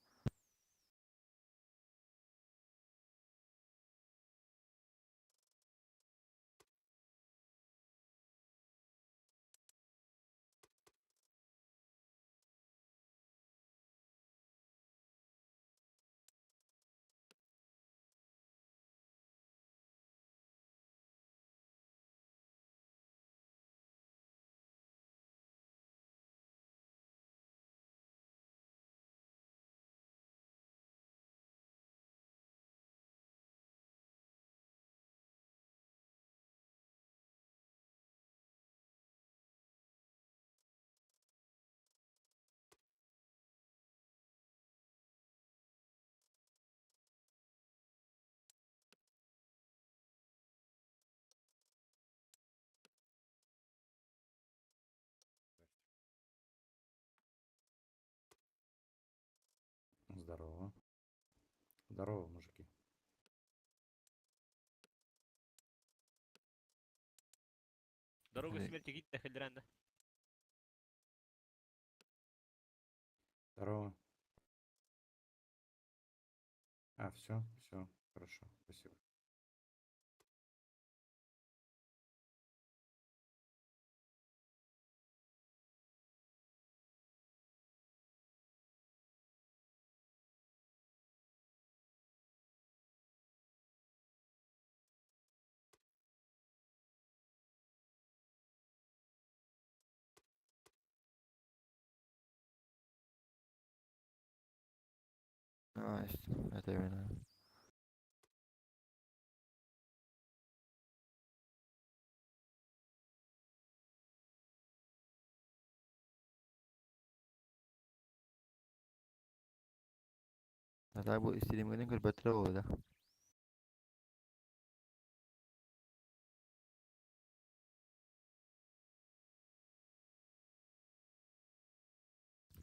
Здорово. Здорово, мужики. Дорога смерти гит тэхэллэрэн. Здорово. А, все, все, хорошо, спасибо. А, это именно. А бу истиримгенен көрбөттөр болду да.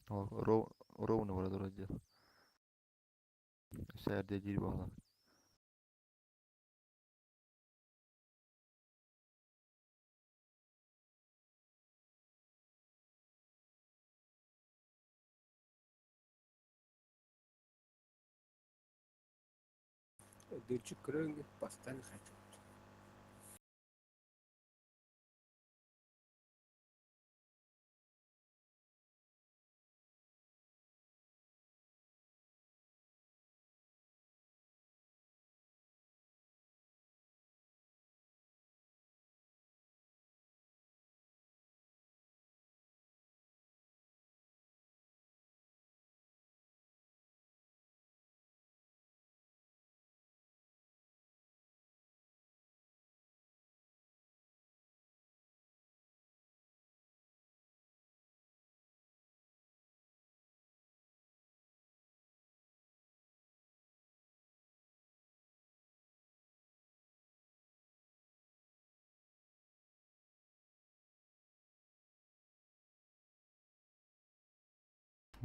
Ровно бара отдел. Сәрде дир бағла. Дырчык көрөнгө бастан хочу.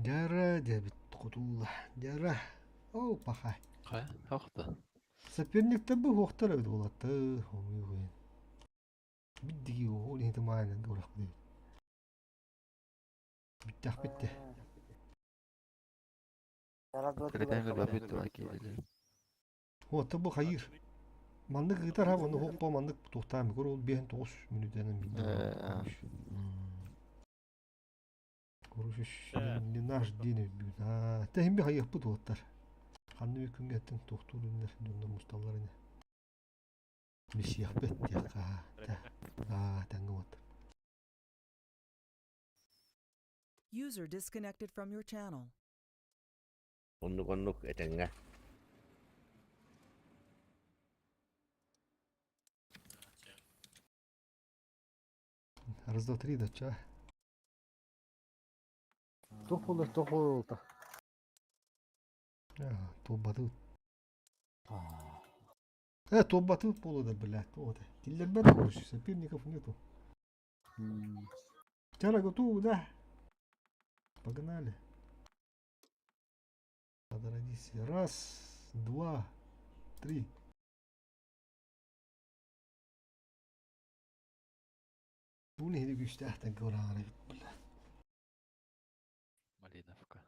Дьара диэбит хотулла. Дьара. Ол паха. Хайа, хохта. Соперниктер бу хуохтар эбит буолатты. Хомуйугуйун. Биддиги ол иһити маайнан дурах диэбит. Бүттэх битте. Капитан көрбөппүт тула киирдилер. Хуотта бу хайыр. Маннык ыытар ха оны хуоппа маннык туохтаан көр ол биэһин тоҕус мүнүүтэнэн билдим. Короче, не наш день бүгүн. Аа, тэһин би хайыахпыт уоттар. Ханны bir күнгэ эттин тохтуур үннер дьоннор мусталлар ини. Миссиэхпет диэххэ. Аа, тэҥҥэ уот. User disconnected from your channel. Оннук оннук этэҥҥэ. Раз, два, три, да ча. Туох буолла, туох буолла? Туолбаты. Туолбаты буолла да, блядь. Вот. Киллэрбэт короче, соперников нету. Вчера готовы, да? Погнали. Надо родиться. Раз, два, три. Бу нэһилиэк күүстээхтэн кыраары, бля. Малиновка.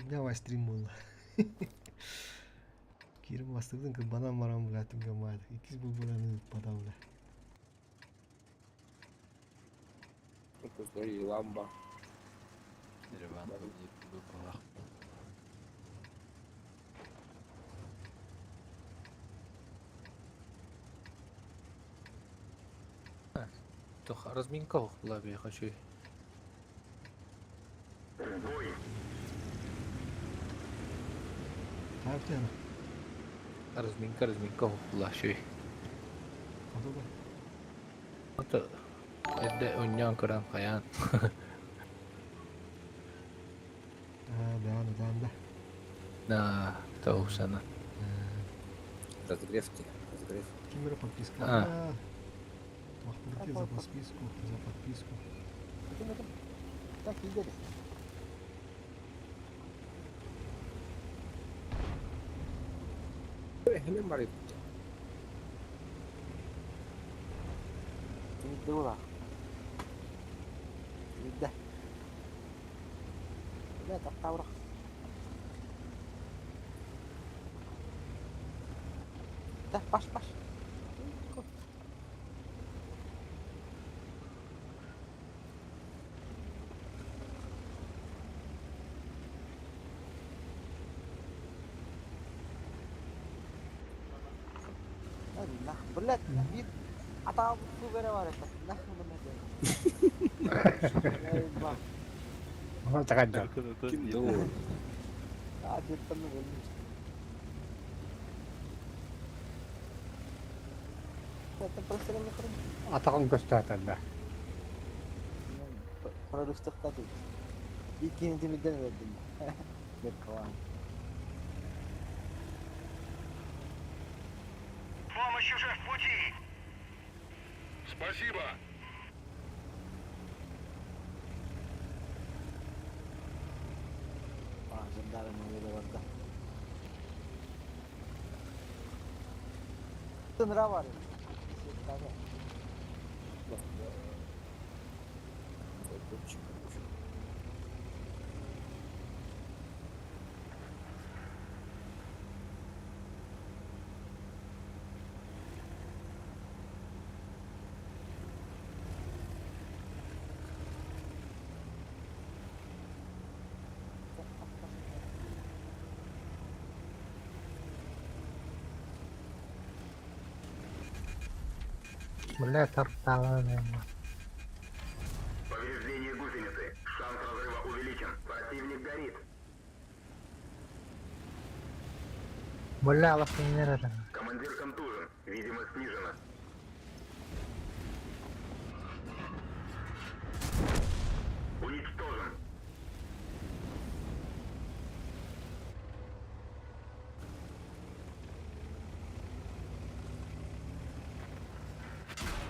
Давай стрим буолла. Киирэн бастыбытын кырбанан баран, бля, түгэммаат. Иккис булбуланы ыыппата, бля. Это ламба. Ереван был Тох разминка була би хочу. Бой! Таптена. Разминка, разминка була шүй. Ото да. Ото эдде оннян көрөн хаян. Аа, да, да, да. На, тоусана. Разогрев тебе, разогрев. Кимера подписка. А. Махталки за подписку, за подписку. Так, иди. Тимидде була. Тимидде. Бля, тахтаурах. Да, паш, паш. Блядь, bir ата су бере бар это. Нахуй бу. Ким доо? А, жеттім өлмүш. Это просто не құрым. Атағын көстәтәллә. Продуктықта тут. Иккини тимидден өлдүм. Бер калан. Помощь уже в пути! Спасибо! Жандарм барда. Тынра бар. Бля, тарталана. Повреждение гусеницы. Шанс разрыва увеличен. Противник горит. Бля, лохинера. Командир контужен. Видимо, снижена. Уничтожен.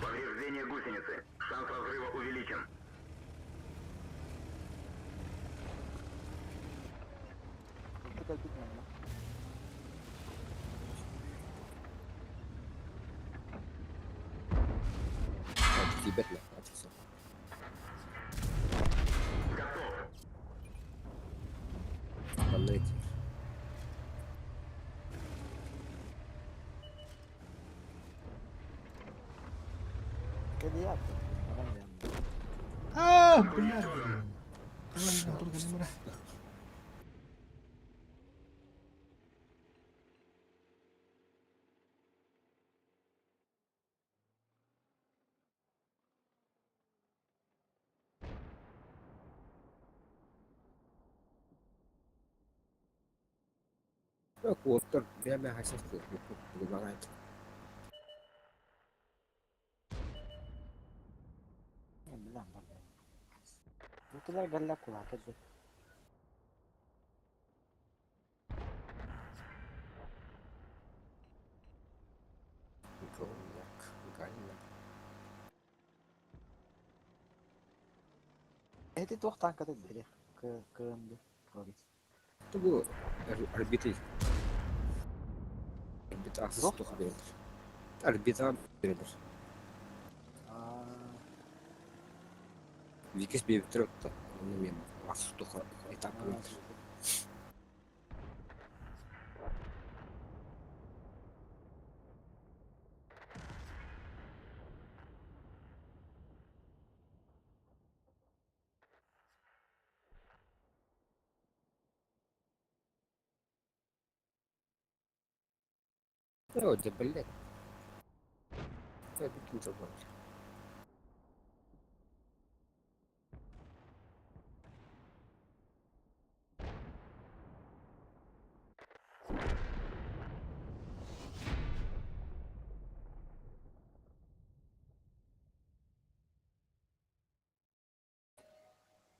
Повреждение гусеницы. Шанс разрыва увеличен. Готов. А, блядь. Давай,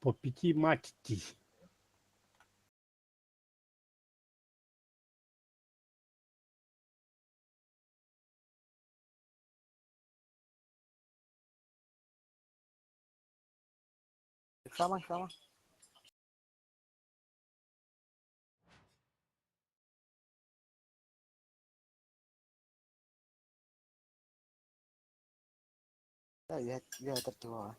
По пяти мать ти. Tamam. Ya tertua.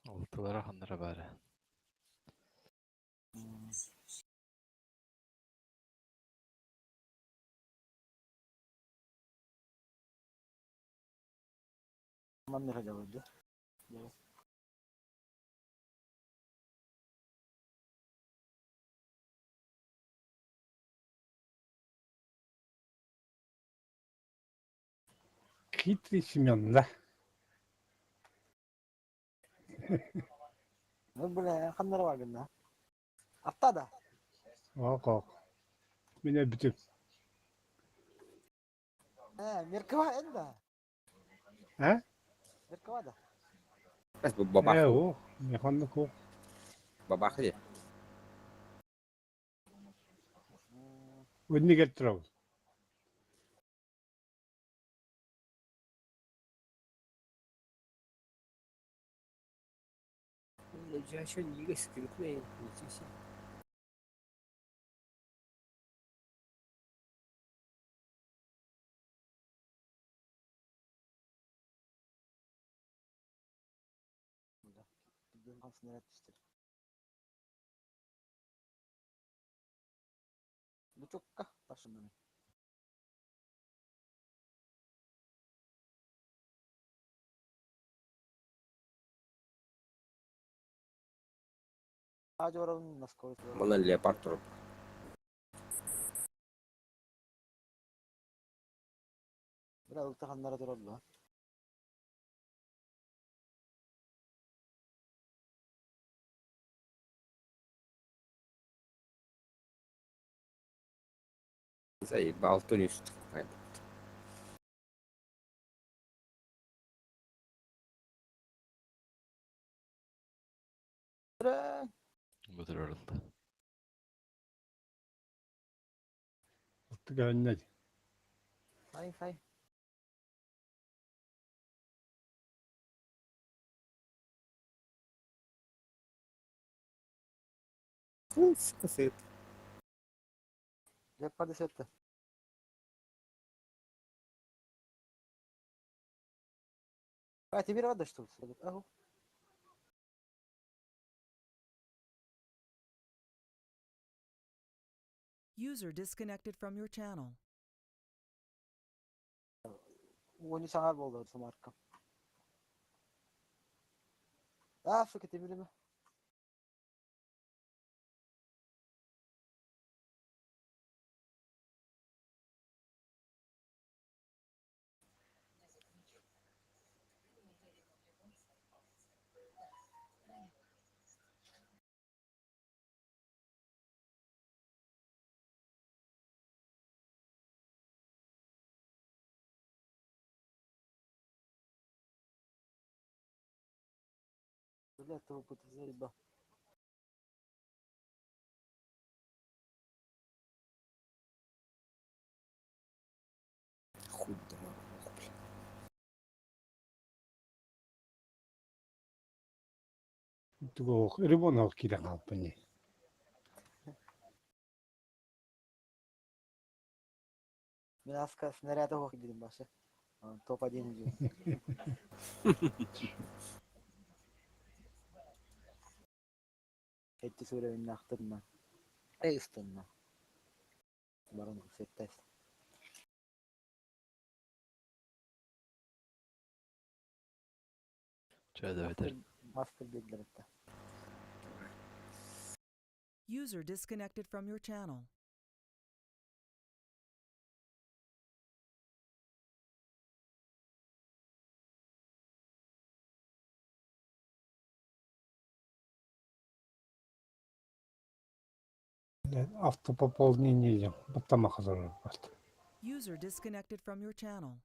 Алтылара ханнара бары. Манныга жабылды. Хитрый Семен, да? Ну, бля, ханнара бар гына. Атта да. Ок, ок. Меня бүтүп. Э, Меркова энда. А? Меркова да. Э, о, механны ко. Бабахли. Өннигер турабын. Снаряд түстэр. Бучукка ташыннан. Ажорон на скорость. Манна леопард туруп. Бля, ылтаханнара туралла. Заебал турист. Бутырырылды. Ылтыга өннөй. Хай, хай. Сыт. Леопарды сетте. А тебе рада, что ли? Ага. User disconnected from your channel. Оны саңар болды самарка. А, сука, темиреме. Бля, этого будет заеба. Хуй да нахуй, блин. Тугу рибон ал кирен алпыни. Мен аска снаряда ох дедим башы. Топ-1 идет. Эти сүрөйүн ахтырма. Эй, ыстынма. Барон сеттес. Чөйдө өтер. Мастер беглерде. User disconnected from your channel. Автопополнение. Баттама хазар басты. User disconnected from your channel.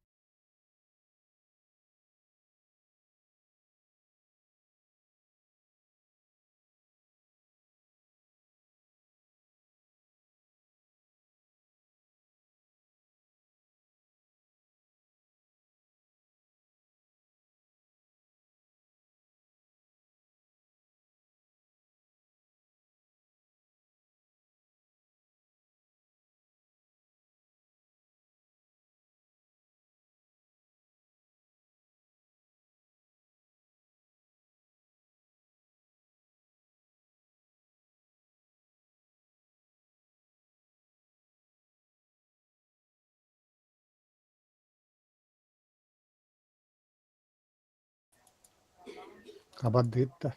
Абадытта.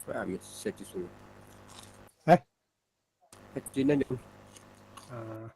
Прямо сети су. Э? Хәттинен А.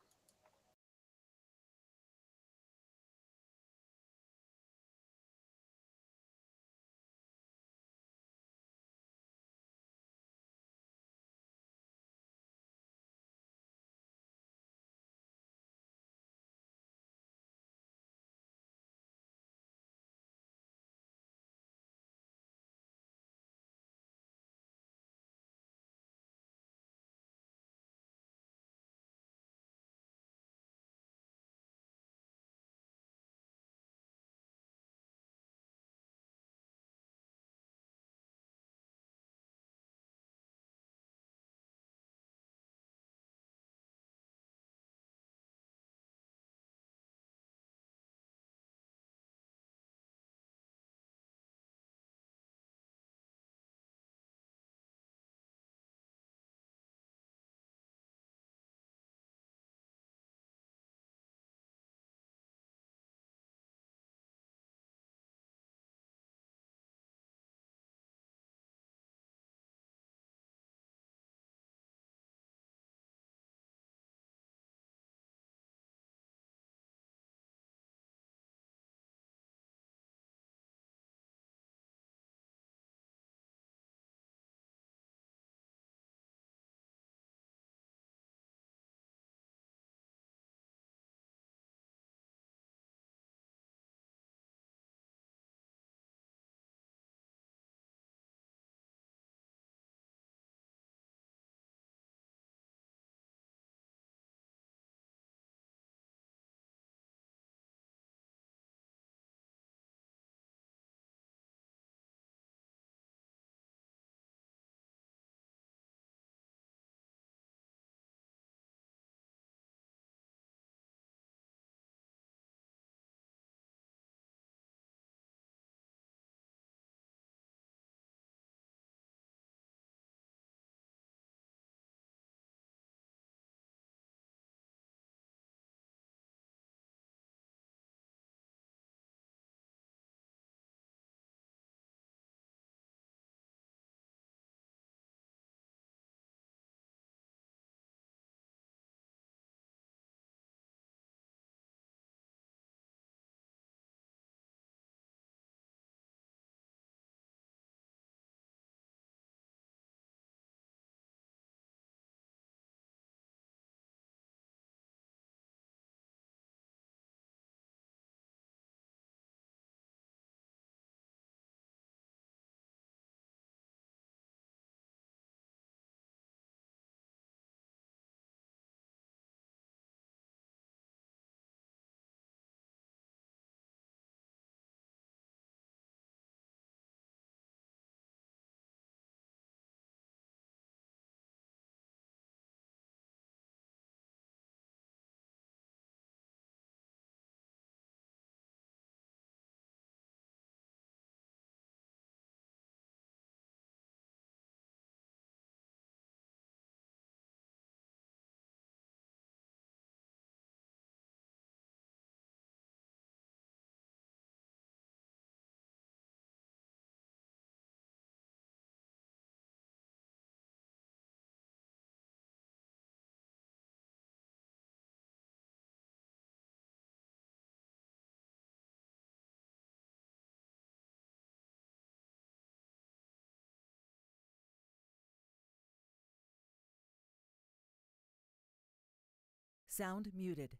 Sound muted.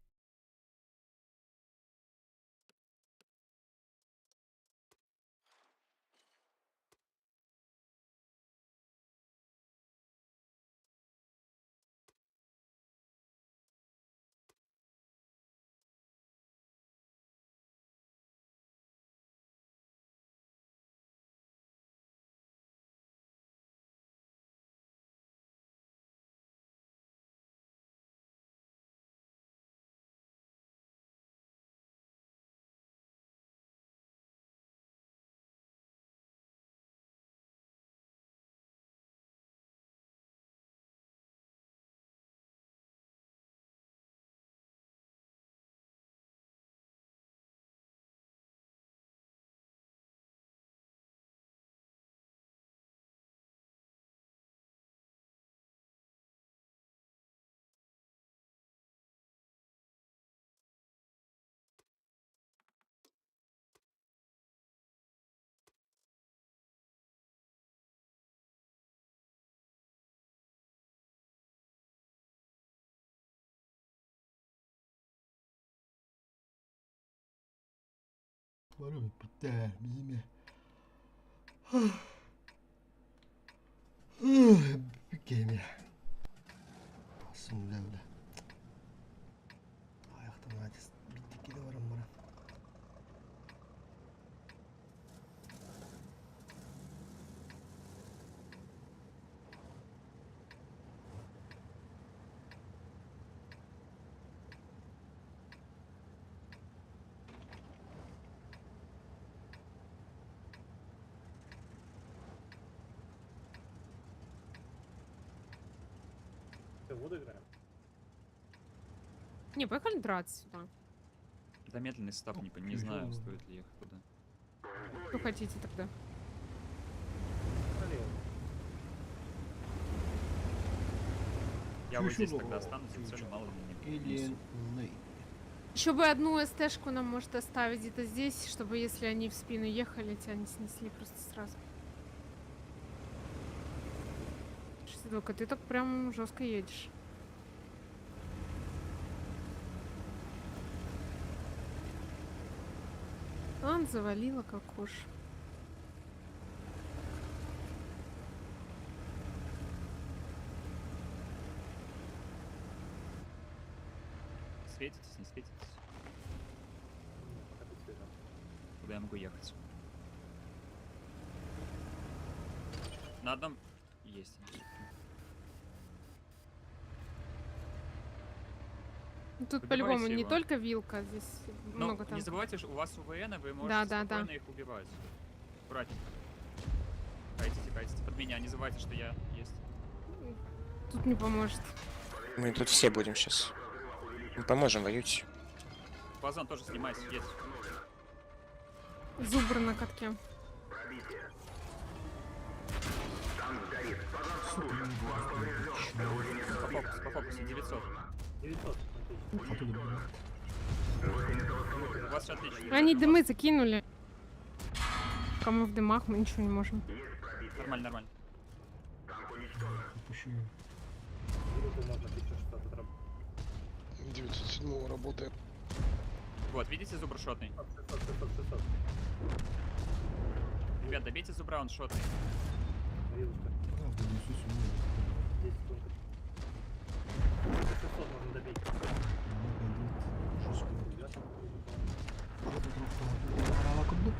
Бары бүттэ, биме. Бүкеме. Басым ләүлә. Аяқтан адис биттики де барам бара. Воду играем? Не, поехали драться сюда. Это медленный сетап, не знаю, стоит ли ехать туда. Что хотите тогда? Я вот здесь тогда останусь, и цель мало ли не Или Еще бы одну СТшку нам может оставить где-то здесь, чтобы если они в спину ехали, тебя не снесли просто сразу. Только ты так прям жестко едешь. Он завалила как уж. Светитесь, не светитесь? Куда я могу ехать? На одном есть. Ну, тут Убивайте по-любому не его. только вилка, здесь Но много не там. забывайте, что у вас УВН, вы можете Да. спокойно их убивать. Аккуратненько. Кайтите, кайтите под меня, не забывайте, что я есть. Тут не поможет. Мы тут все будем сейчас. Мы поможем, воюйте. Базон тоже снимайся, есть. Зубр на катке. По фокусу, 900. 900, Оттуда бывает. У вас все отлично. Они дымы закинули. Пока мы в дымах, мы ничего не можем. Нормально, нормально. Пущу. Можно 1600 отраб. 907 работает. Вот, видите зубр шотный? 600, 600, 600. Ребят, добейте зубра, он шотный. Вилочка. Правда, 907. 10 секунд. 600 можно добить. Жестко. Курдук.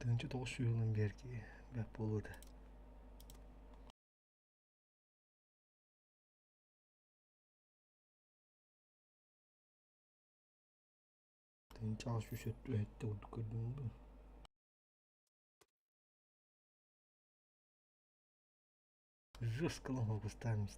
Тынчы тоғыз сүйілін берки, бәп болуды. Тынчы ағыз сүйсетті өтті ұдды көрдім бі. Жестко ломал ставим.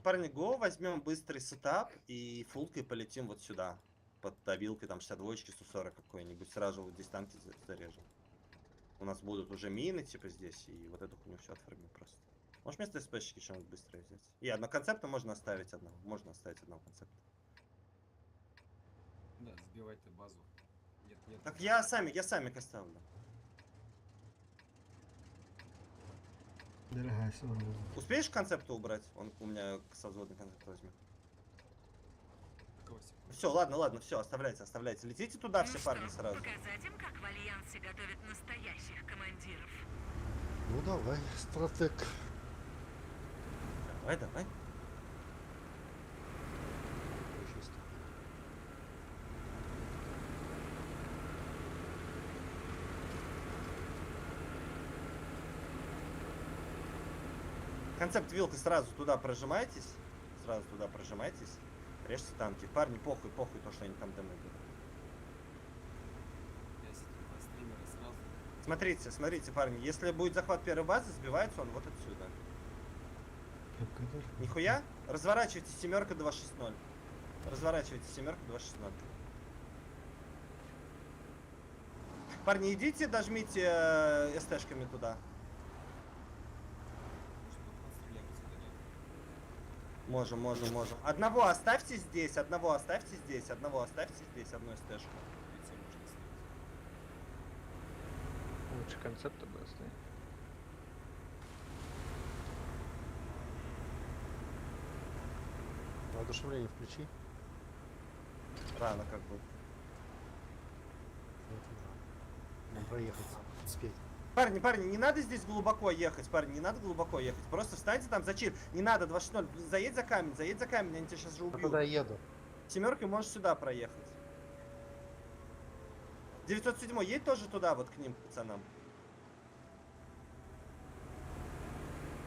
Парни, го, возьмем быстрый сетап и фулкой полетим вот сюда. Под добилкой, там 62-очки, 140 какой-нибудь. Сразу вот здесь танки зарежем. У нас будут уже мины, типа, здесь, и вот эту хуйню все отформим просто. Можешь вместо СПшки что-нибудь быстрое взять? И одно концепта можно оставить одного. Можно оставить одного концепта. Да, сбивай ты базу. Нет, нет. Так я самик оставлю. Дорогая, все равно. Успеешь концепта убрать? Он у меня совзводный концепт возьмет. Все, ладно, ладно, все, оставляйте, оставляйте. Летите туда все парни сразу. Показать им, как в Альянсе готовят настоящих командиров. Ну давай, стратег. Давай, давай. Концепт вилка сразу туда прожимайтесь. Сразу туда прожимайтесь. Режьте танки. Парни, похуй, похуй, то, что они там дэмэджат. Смотрите, смотрите, парни, если будет захват первой базы, сбивается он вот отсюда. Нихуя? Разворачивайте, семерка 260. Разворачивайте, семерка 260. Парни, идите, дожмите СТшками туда. Можем, можем, можем. Одного оставьте здесь, одного оставьте здесь, одного оставьте здесь, одну СТшку. Лучше концепт тогда оставить. Воодушевление включи. Рано как будто. Нам проехать, успеть. Парни, парни, не надо здесь глубоко ехать, парни, не надо глубоко ехать. Просто встаньте там, зачем? Не надо, 2.0, заедь за камень, они тебя сейчас же убьют. Я туда еду. Семеркой можешь сюда проехать. 907 едь тоже туда, вот к ним, к пацанам.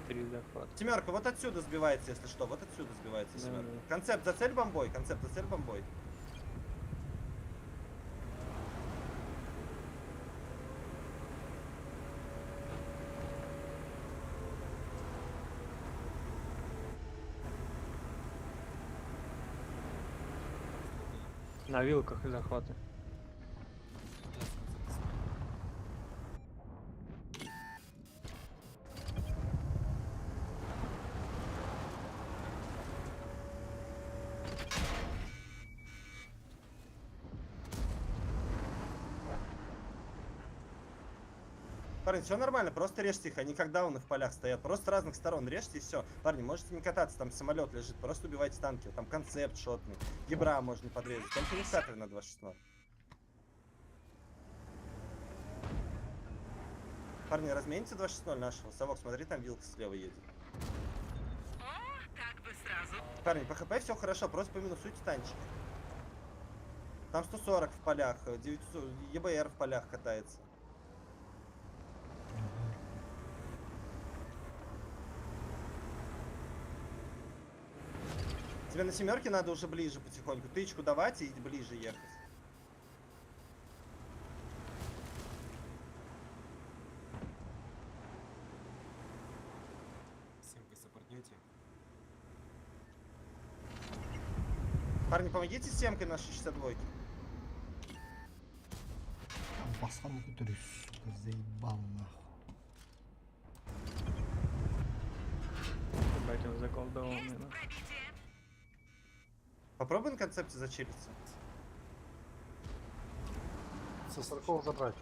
3 захвата. Семерка, вот отсюда сбивается, если что, вот отсюда сбивается Да, семерка. да. Концепт за цель бомбой, концепт за цель бомбой. На вилках и захваты. Парни, все нормально, просто режьте их, они как дауны в полях стоят. Просто с разных сторон режьте и все. Парни, можете не кататься, там самолет лежит, просто убивайте танки. Там концепт шотный, гибра можно подрезать. Там финиксаторы на 2.16. Парни, размените 2.16 нашего. Совок, смотри, там вилка слева едет. О, так бы сразу. Парни, по хп все хорошо, просто поминусуйте танчик. Там 140 в полях, 900, ЕБР в полях катается. Тебе на семерке надо уже ближе потихоньку. Тычку давать и ближе ехать. Семкой сопортнете. Парни, помогите с семкой на 62-ке. Пасан, который, сука, заебал нахуй. Ебать, он заколдованный, нахуй. Попробуй на концепте зачилиться. Со 40 забрать.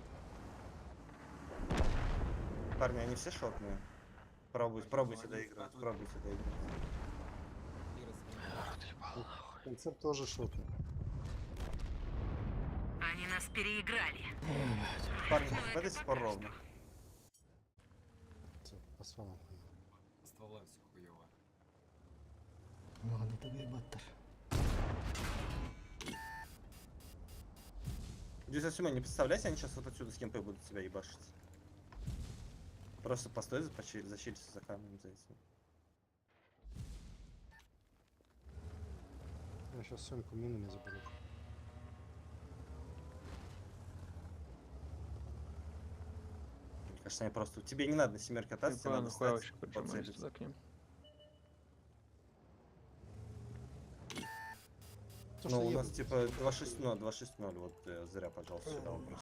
Парни, они все шотные. Пробуйте, пробуйте доигрывать, пробуйте доигрывать. Концепт тоже шотный. Они нас переиграли. Парни, хп до сих пор ровно. Всё, по стволам хуёво. По стволам все хуёво. Ладно, тогда ебаттер. 907 не представляете, они сейчас вот отсюда с кем-то будут себя ебашить. Просто постой, зачилься за камнем за этим. Я щас семку минами заберу. Мне кажется, они просто... Тебе не надо на семерке кататься, тебе Типа, надо нахуя встать, вообще поджимаешься поцелиться. туда к ним? То, Ну, что у нас едут. типа 2.6.0, 2.6.0, вот зря, пожалуйста, сюда вопрос.